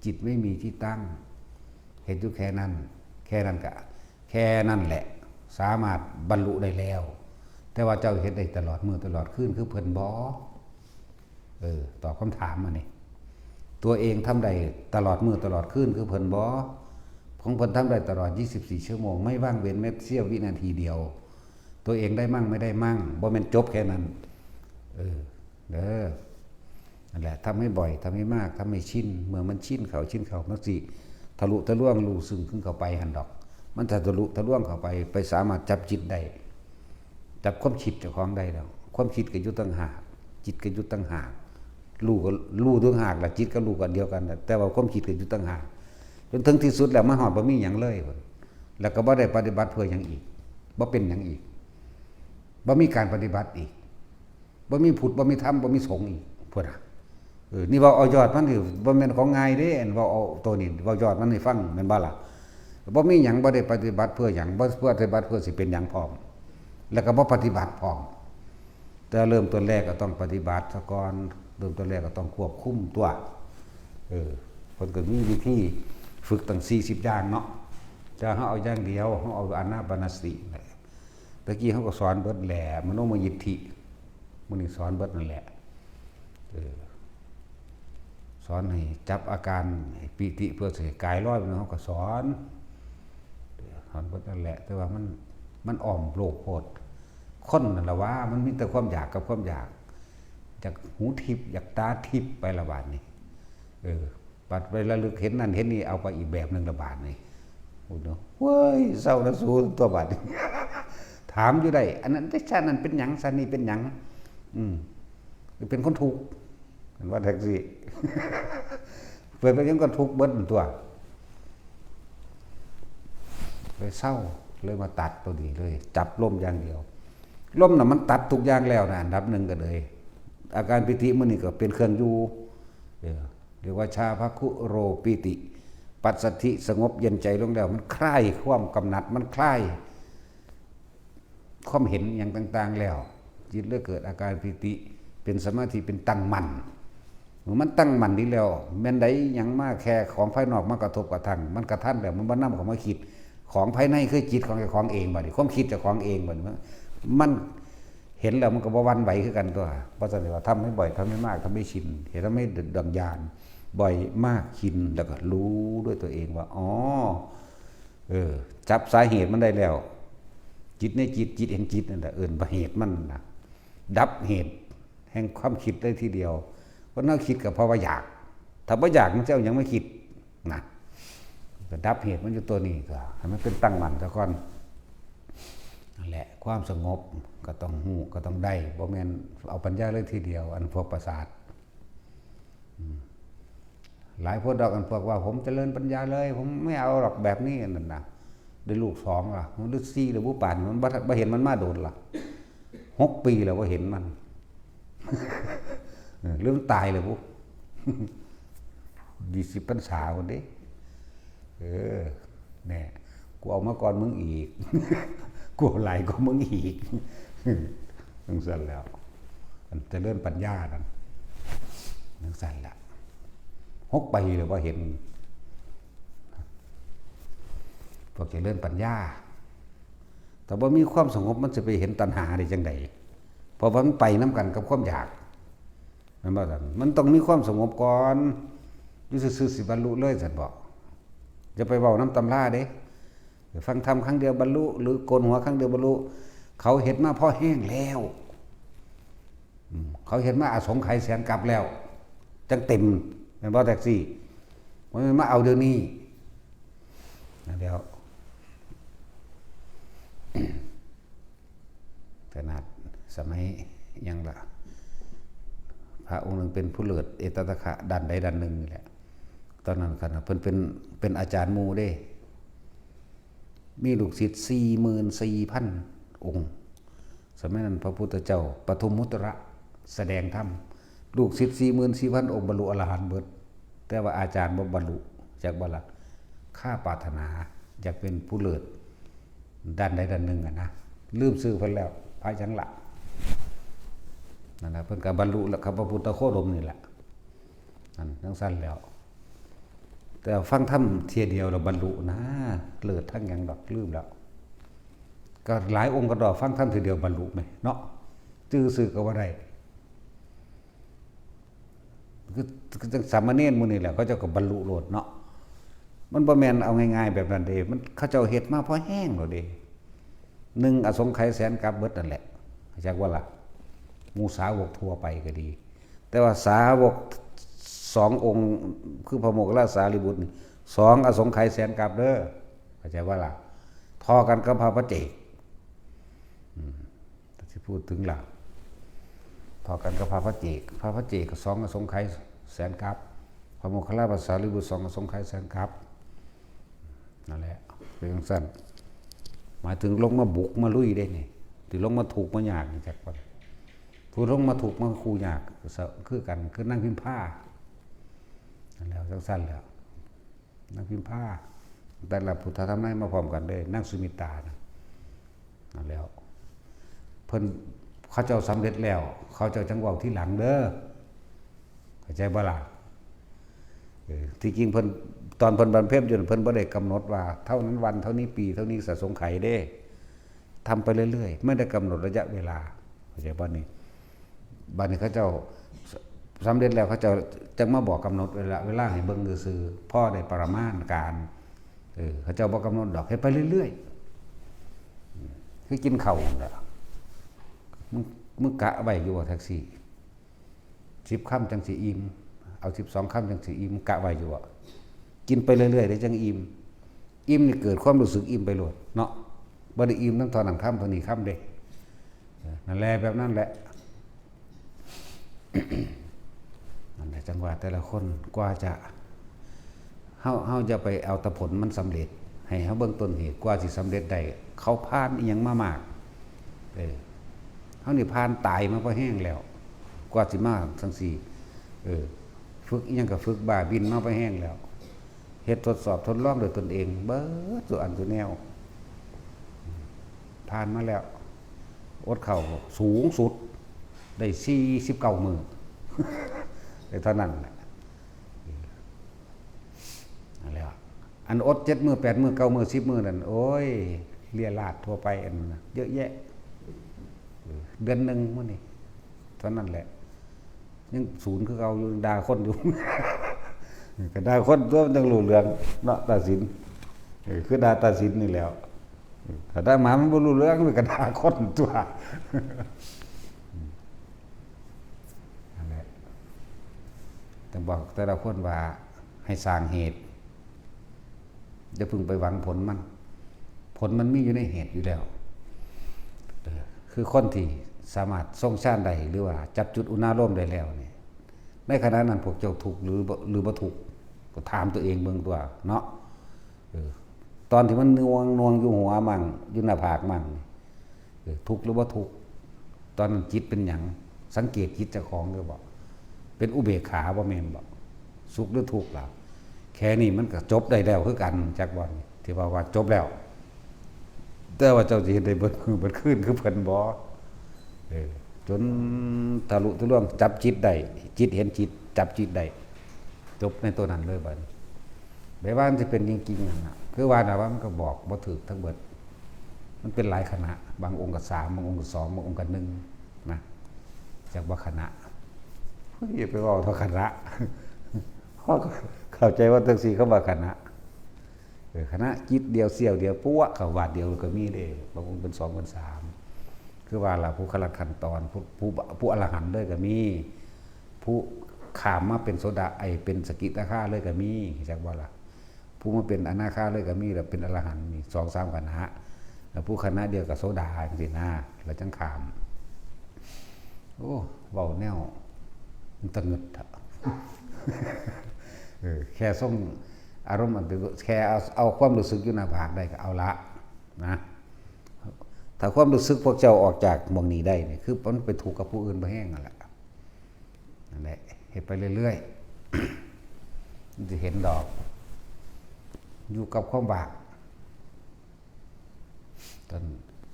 จิตไม่มีที่ตั้ง เห็นอยู่แค่นั้น แค่นั้นก็ แค่นั้นแหละ สามารถบรรลุได้แล้ว แต่ว่าเจ้าเฮ็ดได้ตลอดมื้อตลอดคืนคือเพิ่นบ่ เออ ตอบคำถามมานี่ ตัวเองทำได้ตลอดมื้อตลอดคืนคือเพิ่นบ่ ของเพิ่นทำได้ตลอด ยี่สิบสี่ ชั่วโมง ไม่ว่างเว้นแม้เสี้ยววินาทีเดียว ตัวเองได้มั่งไม่ได้มั่ง บ่แม่นจบแค่นั้น เออ เด้อ นั่นแหละ ทำให้บ่อย ทำให้มาก ทำให้ชิน เมื่อมันชินเข้า ชินเข้า มันสิทะลุทะลวง รู้ซึ่งขึ้นเข้าไปหั่นดอก มันจะทะลุทะลวงเข้าไป ไปสามารถจับจิตได้ จับความคิดเจ้าของได้แล้ว ความคิดก็อยู่ต่างหาก จิตก็อยู่ต่างหาก รู้ก็รู้ต่างหากล่ะ จิตก็รู้ก็อันเดียวกันน่ะ แต่ว่าความคิดก็อยู่ต่างหาก จนถึงที่สุดแล้วมันฮอดบ่มีหยังเลย แล้วก็บ่ได้ปฏิบัติเพื่อหยังอีก บ่เป็นหยังอีก บ่มีการปฏิบัติอีก บ่มีพุทธ บ่มีธรรม บ่มีสงฆ์อีก พุ้นน่ะ เออ นี่เว้าเอายอดมันนี่ บ่แม่นของง่ายเด้ อันเว้าเอาตัวนี้ เว้ายอดมันให้ฟัง แม่นบ่ล่ะ บ่มีหยัง บ่ได้ปฏิบัติเพื่อหยัง บ่ บ่ปฏิบัติเพื่อสิเป็นหยังพร้อม แล้วก็บ่ปฏิบัติพร้อม แต่เริ่มต้นแรกก็ต้องปฏิบัติซะก่อน เริ่มต้นแรกก็ต้องควบคุมตัว เออ เพิ่นก็มีวิธีฝึกตั้ง สี่สิบ อย่างเนาะ แต่เฮาเอาอย่างเดียว เฮาเอาอานาปานสติแหละ ตะกี้เฮาก็สอนเบิดแหละ มโนมยิทธิ มื้อนี้สอนเบิดนั่นแหละ เออ สอนให้จับอาการ ให้ปีติ เพื่อสิให้กายลอย เฮาก็สอน สอนเบิดนั่นแหละ แต่ว่ามัน มันอ้อมโลกโพด คนนั่นล่ะว่า มันมีแต่ความอยากกับความอยาก อยากหูทิพย์ อยากตาทิพย์ไปละบาดนี้ เออ บัดไประลึกเห็นนั่นเห็นนี่ เอาไปอีกแบบหนึ่งละบาดนี้ โอ้โห เว้ย เศร้านะสูตัวบาดนี้ ถามอยู่ได้ อันนั้น แต่ชาตินั้นเป็นหยัง ชาตินี้เป็นหยัง อืม เป็นคนทุกข์ เห็นว่าแท็กซี่ เปิดไปยังก็ทุกข์เบิดตัว เลยเศร้า เลยมาตัดตัวนี้เลย จับลมอย่างเดียว ลมน่ะมันตัดทุกอย่างแล้วนะ อันดับหนึ่งก็เลย อาการปีติมื้อนี้ก็เป็นเครื่องอยู่ เออ เรียกว่าชาพคุโรปีติ ปัสสัทธิ สงบเย็นใจลงแล้ว มันคลายความกำหนัด มันคลาย ความเห็นอย่างต่างๆแล้ว จิตเลยเกิดอาการปีติ เป็นสมาธิ เป็นตั้งมั่น เมื่อมันตั้งมั่นดีแล้ว แม่นใดหยังมาแค่ของภายนอกมากระทบกระทั่ง มันกระทันแล้ว มันบ่นำเข้ามาคิด ของภายในคือจิตของเจ้าของเองบัดนี้ ความคิดเจ้าของเองบัดนี้ มันเห็นแล้วมันก็บ่หวั่นไหวคือกันตัว เพราะฉะนั้นว่าทำให้บ่อย ทำให้มาก ทำให้ชิน เห็น ทำให้ดังญาณ บ่อยมาก ชิน แล้วก็รู้ด้วยตัวเองว่า อ๋อ เออ จับสาเหตุมันได้แล้ว จิตในจิต จิตแห่งจิตนั่นแหละ เอิ้นว่าเหตุมันนะ ดับเหตุแห่งความคิดได้ทีเดียว เพราะเฮาคิดก็เพราะว่าอยาก ถ้าบ่อยากมันจะเอาหยังมาคิดนะ ก็ดับเหตุมันอยู่ตัวนี้ ก็ให้มันเป็นตั้งมั่นซะก่อน นั่นแหละ ความสงบก็ต้องฮู้ ก็ต้องได้ บ่แม่นเอาปัญญาเลยทีเดียว อันพวกประสาท อืม หลายพวกดอก อันพวกว่า "ผมเจริญปัญญาเลย ผมไม่เอาหรอกแบบนี้" นั่นนะ ได้ลูกสองล่ะ มันได้สี่แล้วบุ ป่านนี้มันบ่ บ่เห็นมันมาโดนล่ะ หกปีแล้วบ่เห็นมัน เออ หรือมันตายแล้วบุ ยี่สิบพรรษาพุ้นเด้ เออ แน่ กูเอามาก่อนมึงอีก กูเอาหลายกว่ามึงอีก จั่งซั้นแล้ว อันเจริญปัญญานั่น จั่งซั้นแหละ หกปีแล้วบ่เห็น พวกเจริญปัญญา ถ้าบ่มีความสงบมันจะไปเห็นตัณหาได้จั่งใด เพราะว่ามันไปนำกันกับความอยาก แม่นบ่ซั่น มันต้องมีความสงบก่อน อยู่ซื่อๆสิบรรลุเลยซั่นบ่ อย่าไปเว้านำตำราเด้ ฟังธรรมครั้งเดียวบรรลุ หรือโกนหัวครั้งเดียวบรรลุ เขาเฮ็ดมาพอแฮงแล้ว อืม เขาเฮ็ดมาอสงไขยแสนกัปแล้ว จั่งเต็ม แม่นบ่แท็กซี่ บ่แม่นมาเอาเดี๋ยวนี้ นั่นแล้ว ขนาดสมัยหยังล่ะ พระองค์หนึ่งเป็นผู้เลิศเอตตะคะด้านใดด้านหนึ่งนี่แหละ ตอนนั้นขนาดเพิ่นเป็น เป็นอาจารย์หมู่เด้ มีลูกศิษย์สี่หมื่นสี่พันองค์ สมัยนั้นพระพุทธเจ้าปทุมมุตระแสดงธรรม ลูกศิษย์สี่หมื่นสี่พันองค์บรรลุอรหันต์เบิด แต่ว่าอาจารย์บ่บรรลุ จักบ่ล่ะ คาปรารถนา อยากเป็นผู้เลิศด้านใดด้านหนึ่งอะนะ ลืมชื่อเพิ่นแล้ว พระหยังละ นั่นน่ะ เพิ่นก็บรรลุแล้วครับ พระพุทธโคดมนี่แหละ นั่นจั่งซั่นแล้ว แต่ฟังธรรมเทื่อเดียวแล้วบรรลุนะ เลิศทั้งหยังดอก ลืมแล้ว ก็หลายองค์ก็ดอก ฟังธรรมเทื่อเดียวบรรลุแหมเนาะ จื่อชื่อก็บ่ได้ คือ คือจั่งสามเณรหมู่นี่แหละ เขาเจ้าก็บรรลุโลดเนาะ มันบ่แม่นเอาง่ายๆแบบนั้นเด้ มัน เขาเจ้าเฮ็ดมาพอแฮงแล้วเด้ หนึ่งอสงไขยแสนกัปเบิดนั่นแหละ จักว่าล่ะ หมู่สาวกทั่วไปก็ดี แต่ว่าสาวกสององค์ คือพระโมคคัลลาสารีบุตรนี่ สองอสงไขยแสนกัปเด้อ เข้าใจว่าล่ะ เท่ากันกับพระปัจเจก อืม แต่ที่พูดถึงล่ะ เท่ากันกับพระปัจเจก พระปัจเจกก็สองอสงไขยแสนกัป พระโมคคัลลาภาษารีบุตรสองอสงไขยแสนกัป นั่นแหละ เป็นจั่งซั่น หมายถึงลงมาบุกมาลุยได้นี่ ที่ลงมาทุกข์มายากนี่จักว่า ผู้ลงมาทุกข์มาคู่ยาก คือกัน คือนางพิมพา นั่นแหละ จั่งซั่นแหละ นางพิมพา แต่ละพุทธธรรมนายมาพร้อมกันเลย นางสุมิตรานะ นั่นแหละ เพิ่น เขาเจ้าสำเร็จแล้ว เขาเจ้าจั่งเว้าทีหลังเด้อ เข้าใจบ่ล่ะ เออ ที่จริงเพิ่น ตอนเพิ่นบำเพ็ญอยู่ เพิ่นบ่ได้กำหนดว่าเท่านั้นวัน เท่านี้ปี เท่านี้อสงไขยเด้ ทำไปเรื่อยๆ ไม่ได้กำหนดระยะเวลา เข้าใจบ่นี่ บัดนี้เขาเจ้าสำเร็จแล้ว เขาเจ้าจั่งมาบอกกำหนดเวลา เวลาให้เบิ่งซื่อๆ พอได้ประมาณการ เออ เขาเจ้าบ่กำหนดดอก เฮ็ดไปเรื่อยๆ คือกินข้าวนั่นแหละ มึง มึงกะไว้อยู่ว่าแท็กซี่ สิบคำจั่งสิอิ่ม เอาสิบสองคำจั่งสิอิ่ม กะไว้อยู่อะ กินไปเรื่อยๆ ได้จั่งอิ่ม อิ่มนี่เกิดความรู้สึกอิ่มไปโลดเนาะ บ่ได้อิ่มนำเท่านั้นคำเท่านี้คำเด้ เออ นั่นแหละ แบบนั้นแหละ นั่นแหละ จั่งว่าแต่ละคนกว่าจะ เฮา เฮาอย่าไปเอาแต่ผลมันสำเร็จ ให้เฮาเบิ่งต้นเหตุ กว่าสิสำเร็จได้ เขาผ่านอิหยังมามาก เออ เฮานี่ผ่านตายมาพอแฮงแล้ว กว่าสิมาจั่งซี้ เออ ฝึกอิหยังก็ฝึกบ้าบินมาพอแฮงแล้ว เฮ็ดทดสอบทดลองด้วยตนเอง เบิดซุอันซุแนว ผ่านมาแล้ว อดข้าวสูงสุด ได้สี่สิบเก้ามื้อ ได้เท่านั้นแหละ นั่นแหละ อันอดเจ็ดมื้อ แปดมื้อ เก้ามื้อ สิบมื้อนั่น โอ้ย เรี่ยราษฎร์ทั่วไปอันนั้นน่ะ เยอะแยะ เออ เดือนหนึ่งมื้อนี่ เท่านั้นแหละ ยังศูนย์คือเก่าอยู่ ด่าคนอยู่ ก็ด่าคนตัวมันจั่งรู้เรื่องเนาะ ตาสิน เออ คือด่าตาสินนี่แหล้ว ถ้าด่าหมามันบ่รู้เรื่อง มันก็ด่าคนตัว นั่นแหละ ต้องบอกแต่ละคนว่าให้สร้างเหตุ อย่าเพิ่งไปหวังผลมัน ผลมันมีอยู่ในเหตุอยู่แล้ว เออ คือคนที่สามารถทรงฌานได้ หรือว่าจับจุดอุณาโลมได้แล้วนี่ ในขณะนั้นพวกเจ้าทุกข์หรือบ่ หรือบ่ทุกข์ ก็ถามตัวเองเบิ่งตัวเนาะ เออ ตอนที่มันน่วง น่วงอยู่หัวมั่ง อยู่หน้าผากมั่ง เออ ทุกข์หรือบ่ทุกข์ ตอนนั้นจิตเป็นหยัง สังเกตจิตเจ้าของเด้อบ่ เป็นอุเบกขาบ่แม่นบ่ สุขหรือทุกข์ล่ะ แค่นี้มันก็จบได้แล้วคือกัน จักบ่ ที่ว่า ว่าจบแล้ว แต่ว่าเจ้าสิเฮ็ดได้เบิดมื้อเบิดคืนคือเพิ่นบ่ เออ จนทะลุทะลวงจับจิตได้ จิตเห็นจิต จับจิตได้ จบในตัวนั้นเลยบัดนี้ แบบว่ามันสิเป็นจริงๆนั่นน่ะ คือว่าน่ะ ว่ามันก็บอกบ่ถูกทั้งเบิด มันเป็นหลายขณะ บางองค์ก็สาม บางองค์ก็สอง บางองค์ก็หนึ่งนะ จักว่าขณะ เฮ้ย อย่าไปเว้าเท่าขณะ เฮาก็เข้าใจว่าจั่งซี้ คำว่าขณะ เออ ขณะจิตเดียวเสี้ยวเดียว ปั๊วเข้าบาดเดียวก็มีเด้ บางองค์เป็นสองเป็นสาม คือว่าล่ะ ผู้ขั้นขั้นตอน ผู้ ผู้ ผู้อรหันต์เลยก็มี ผู้ข้ามมาเป็นโสดา ไอ้เป็นสกิทาคาเลยก็มี จักว่าล่ะ ผู้มาเป็นอนาคาเลยก็มี แล้วเป็นอรหันต์นี่ สองสามขณะ แล้วผู้ขณะเดียวก็โสดาจั่งซี้นะ แล้วจั่งข้าม โอ้ เว้าแนวมันตะงึดอะ เออ แค่ทรงอารมณ์อันเป็น แค่เอา เอาความรู้สึกอยู่หน้าผากได้ก็เอาละนะ ถ้าความรู้สึกพวกเจ้าออกจากหม่องนี้ได้นี่ คือมันไปทุกข์กับผู้อื่นบ่แฮงนั่นแหละ นั่นแหละ เฮ็ดไปเรื่อยๆ มันสิเห็นดอก อยู่กับความว่าง ตอน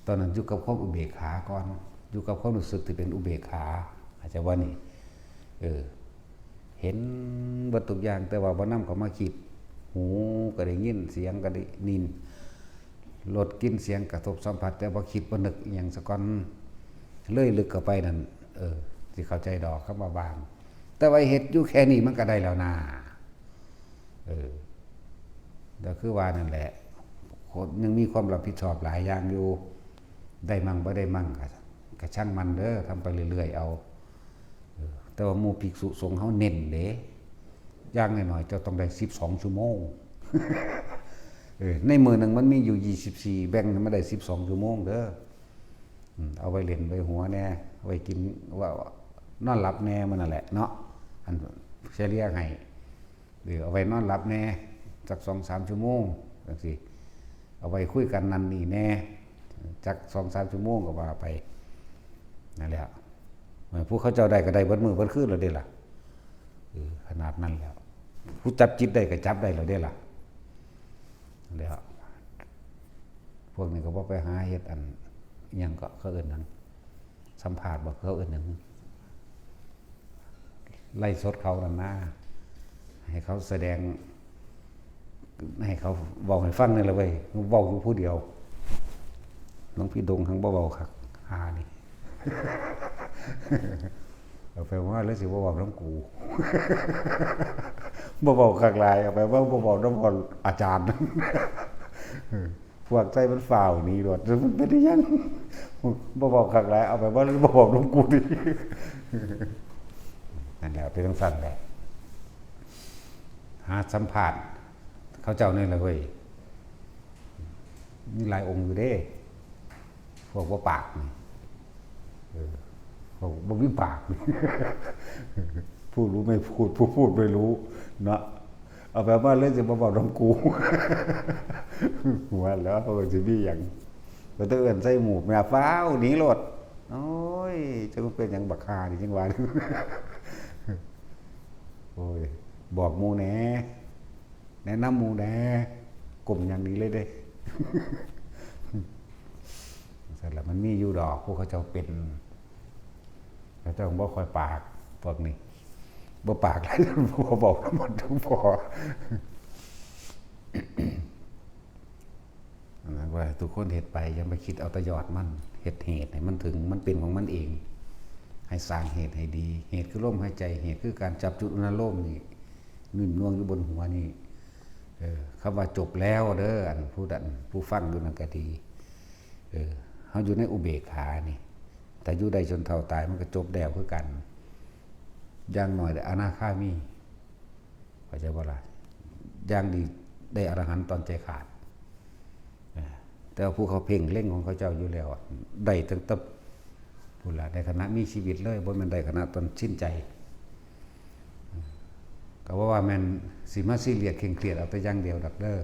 ตอนนั้นอยู่กับความอุเบกขาก่อน อยู่กับความรู้สึกที่เป็นอุเบกขา อาจจะว่านี่ เออ เห็นเบิดทุกอย่าง แต่ว่าบ่นำเข้ามาคิด หูก็ได้ยิน เสียงก็ได้ยิน รสกลิ่นเสียงกระทบสัมผัส แต่บ่คิดบ่นึกอิหยังซะก่อน เลยลึกเข้าไปนั่น เออ สิเข้าใจดอกคำว่าว่าง แต่ว่าเฮ็ดอยู่แค่นี้มันก็ได้แล้วนา เออ ก็คือว่านั่นแหละ คนยังมีความรับผิดชอบหลายอย่างอยู่ ได้มั่งบ่ได้มั่งก็ ก็ช่างมันเด้อ ทำไปเรื่อยๆเอา เออ แต่ว่าหมู่ภิกษุสงฆ์เฮาเน้นเด้ อย่างน้อยๆเจ้าต้องได้สิบสองชั่วโมง เออ ในมื้อหนึ่งมันมีอยู่ยี่สิบสี่ แบ่งให้มันได้สิบสองชั่วโมงเด้อ อืม เอาไว้เล่นไว้หัวแหน่ ไว้กิน ว่า นอนหลับแหน่ มันนั่นแหละเนาะ อันเฉลี่ยให้ หรือเอาไว้นอนหลับแหน่ จักสองสามชั่วโมง จังซี้ เอาไว้คุยกันนั่นนี่แหน่ จักสองสามชั่วโมงก็ว่าไป นั่นแหละ เออ ผู้เขาเจ้าได้ก็ได้เบิดมื้อเบิดคืนแล้วเด้ล่ะ เออ ขนาดนั้นแล้ว ผู้จับจิตได้ก็จับได้แล้วเด้ล่ะ แล้ว พวกนี้ก็บ่ไปหาเฮ็ดอัน อิหยังก็เขาเอิ้นหยัง สัมภาษณ์บ่ เขาเอิ้นหยัง ไลฟ์สดเขานั่นนะ ให้เขาแสดง ให้เขาเว้าให้ฟังนี่แหละเว้ย เว้าอยู่ผู้เดียว หลวงพี่ดงหังบ่เว้าคัก หานี่ เอาไปว่าแล้วสิบ่เว้านำกู บ่เว้าคักหลาย เอาไปว่าบ่เว้านำพ่ออาจารย์ พวกไทยมันฟ้าวหนีโลด มันเป็นอิหยัง บ่เว้าคักหลาย เอาไปว่าบ่เว้านำกูติ นั่นแหละ เป็นจั่งซั้นแหละ หาสัมภาษณ์เขาเจ้านี่แหละเว้ย มีหลายองค์อยู่เด้ พวกบ่ปากนี่ เออ พวกบ่มีปากนี่ ผู้รู้ไม่พูด ผู้พูดไม่รู้ เนาะ เอาไปว่าเลยสิบ่เว้านำกู ว่าแล้วเขาก็สิมีหยัง ก็ต้องเอิ้นใส่หมู่แม่ฟ้าวหนีโลด โอ้ย จักเป็นหยังบักห่านี่จั่งว่า โอ้ย บอกหมู่แหน่ แนะนำหมู่แหน่ ก้มอย่างนี้เลยเด้ ซั่นล่ะ มันมีอยู่ดอก พวกเขาเจ้าเป็น เขาเจ้าบ่ค่อยปาก พวกนี้ บ่ปากหลาย บ่บอกนำมันทั้งพอ อันนั้นว่าทุกคนเฮ็ดไป อย่าไปคิดเอาแต่ยอดมัน เฮ็ดเหตุให้มันถึง มันเป็นของมันเอง ให้สร้างเหตุให้ดี เหตุคือลมหายใจ เหตุคือการจับจุดอุณาโลมนี่ นิ่มนวลอยู่บนหัวนี่ เออ คำว่าจบแล้วเด้อ อันผู้นั้น ผู้ฟังอยู่นั่นก็ดี เออ เฮาอยู่ในอุเบกขานี่ ถ้าอยู่ได้จนเฒ่าตายมันก็จบแล้วคือกัน อย่างน้อยได้อนาคามี เข้าใจบ่ล่ะ อย่างดีได้อรหันต์ตอนใจขาด เออ แต่ว่าผู้เขาเพ่งเล็งของเขาเจ้าอยู่แล้วอะ ได้ตั้งแต่พู้นล่ะ ในขณะมีชีวิตเลย บ่แม่นได้ขณะตอนสิ้นใจ ก็บ่ว่าแม่นสิมาซีเรียสเคร่งเครียดเอาแต่อย่างเดียวดอกเด้อ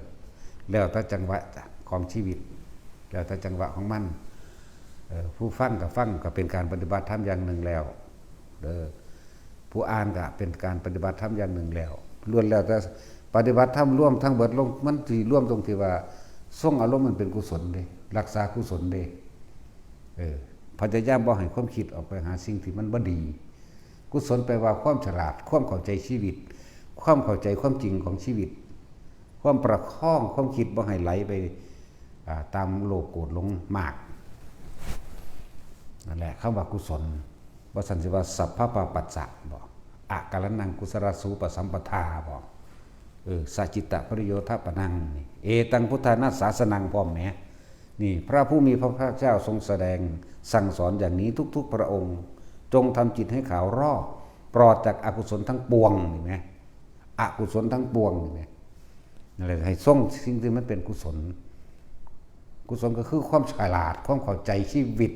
แล้วแต่จังหวะของชีวิต แล้วแต่จังหวะของมัน เอ่อ ผู้ฟังก็ฟังก็เป็นการปฏิบัติธรรมอย่างหนึ่งแล้ว เด้อ ผู้อ่านก็เป็นการปฏิบัติธรรมอย่างหนึ่งแล้ว ล้วนแล้วแต่ปฏิบัติธรรมรวมทั้งเบิดลง มันสิรวมตรงที่ว่าทรงอารมณ์มันเป็นกุศลเด้ รักษากุศลเด้ เออ พยายามบ่ให้ความคิดออกไปหาสิ่งที่มันบ่ดี กุศลแปลว่าความฉลาด ความเข้าใจชีวิต ความเข้าใจความจริงของชีวิต ความประคองความคิดบ่ให้ไหลไป อ่า ตามโลภโกรธหลงมาก นั่นแหละคำว่ากุศล บ่ซั้นสิว่าสัพพะปาปัสสะบ่ อะกะระณังกุศลาสูปสัมปทาบ่ เออ สะจิตตะปริโยธาปะนังนี่ เอตังพุทธานาสาสนัง พร้อมแหม นี่ พระผู้มีพระภาคเจ้าทรงแสดงสั่งสอนอย่างนี้ทุกๆพระองค์ จงทำจิตให้ขาวรอบ ปลอดจากอกุศลทั้งปวง เห็นไหม อกุศลทั้งปวง เห็นไหม นั่นแหละ ให้ทรงสิ่งที่มันเป็นกุศล กุศลก็คือความฉลาด ความเข้าใจชีวิต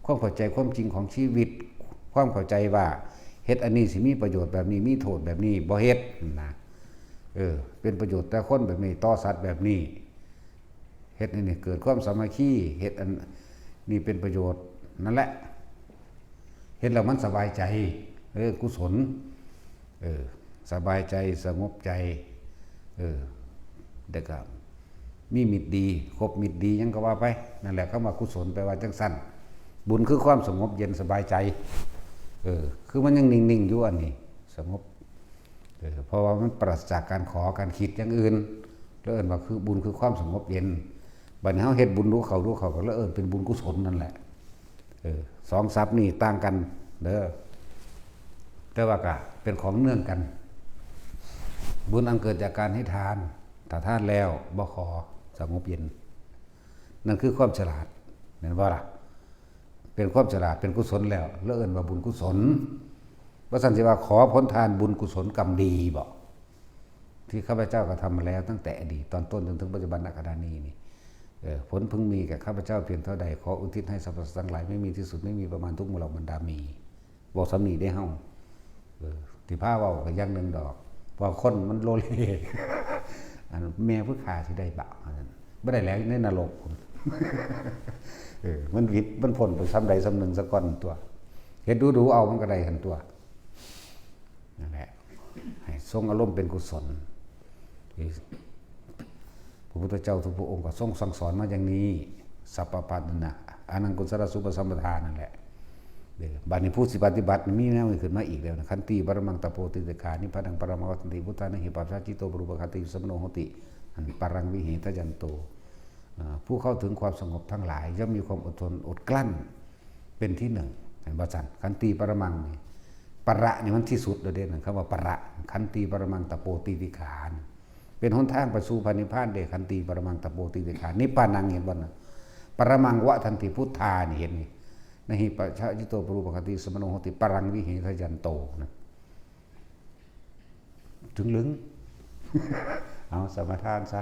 ความเข้าใจความจริงของชีวิต ความเข้าใจว่าเฮ็ดอันนี้สิมีประโยชน์แบบนี้ มีโทษแบบนี้ บ่เฮ็ดนะ เออ เป็นประโยชน์ต่อคนแบบนี้ ต่อสัตว์แบบนี้ เฮ็ดอันนี้เกิดความสามัคคี เฮ็ดอันนี้เป็นประโยชน์ นั่นแหละ เฮ็ดแล้วมันสบายใจ เออ กุศล เออ สบายใจ สงบใจ เออ แต่ก็มีมิตรดี คบมิตรดีหยังก็ว่าไป นั่นแหละ คำว่ากุศลแปลว่าจังซั่น บุญคือความสงบเย็นสบายใจ เออ คือมันยังนิ่งๆอยู่ อันนี้ สงบ เออ เพราะว่ามันปราศจากการขอการคิดอย่างอื่น แล้วเอิ้นว่าคือบุญคือความสงบเย็น บัดนี้เฮาเฮ็ดบุญรู้เขารู้เขาก็แล้วเอิ้นเป็นบุญกุศลนั่นแหละ เออ สองศัพท์นี่ต่างกันเด้อ แต่ว่าก็เป็นของเนื่องกัน บุญอันเกิดจากการให้ทาน ถ้าทานแล้วบ่ขอ สงบเย็น นั่นคือความฉลาด แม่นบ่ล่ะ เป็นความฉลาด เป็นกุศลแล้ว แล้วเอิ้นว่าบุญกุศล ว่าซั่นสิว่าขอผลทานบุญกุศลกรรมดีบ่ ที่ข้าพเจ้ากระทำมาแล้วตั้งแต่อดีตตอนต้นจนถึงปัจจุบันณขณะนี้นี่ เออ ผลพึงมีแก่ข้าพเจ้าเพียงเท่าใด ขออุทิศให้สรรพสัตว์ทั้งหลาย ไม่มีที่สุด ไม่มีประมาณ ทุกหมู่เหล่าบรรดา มี บอกสำนีได้เฮา เออ ที่พาเว้าก็อย่างหนึ่งดอก เพราะคนมันโลเล อันแม่ผู้ขาสิได้บ่ อันนั้นบ่ได้แล้วในนรก เออ มันวิด มันพ้นไปซ้ำใดซ้ำหนึ่งซะก่อนตัว เฮ็ดดูๆเอามันก็ได้หั่นตัว นั่นแหละ ให้ทรงอารมณ์เป็นกุศล พระพุทธเจ้าทุกพระองค์ก็ทรงสั่งสอนมาอย่างนี้ สัพพะปัตตนะ อนังกุศลสุปสัมปทานั่นแหละ เด้อ บัดนี้ผู้สิปฏิบัติมีแนวนี้ขึ้นมาอีกแล้วนะ ขันติปรมังตะโปติติขา นิพพานังปรมังวัฏฏันติ พุทธานังหิปัสสะจิตโตปรูปคติสมโนโหติ อันปรังวิเหทะยันโต อ่า ผู้เข้าถึงความสงบทั้งหลาย ย่อมมีความอดทนอดกลั้นเป็นที่หนึ่ง เห็นบ่ซั่น ขันติปรมังนี่ ปรนี่มันที่สุดแล้วเด้ นั่นคำว่าปร ขันติปรมังตะโปติติขา เป็นหนทางไปสู่พระนิพพานเด้ ขันติปรมังตะโปติติขา นิพพานัง เห็นบ่นะ ปรมังวัฏฏันติ พุทธานี่ เห็นนี่ นะหิปัสสะจิตโตปรูปคติสมโนโหติ ปรังวิเหทะยันโตนะ ถึงลึง เอาสมาทานซะ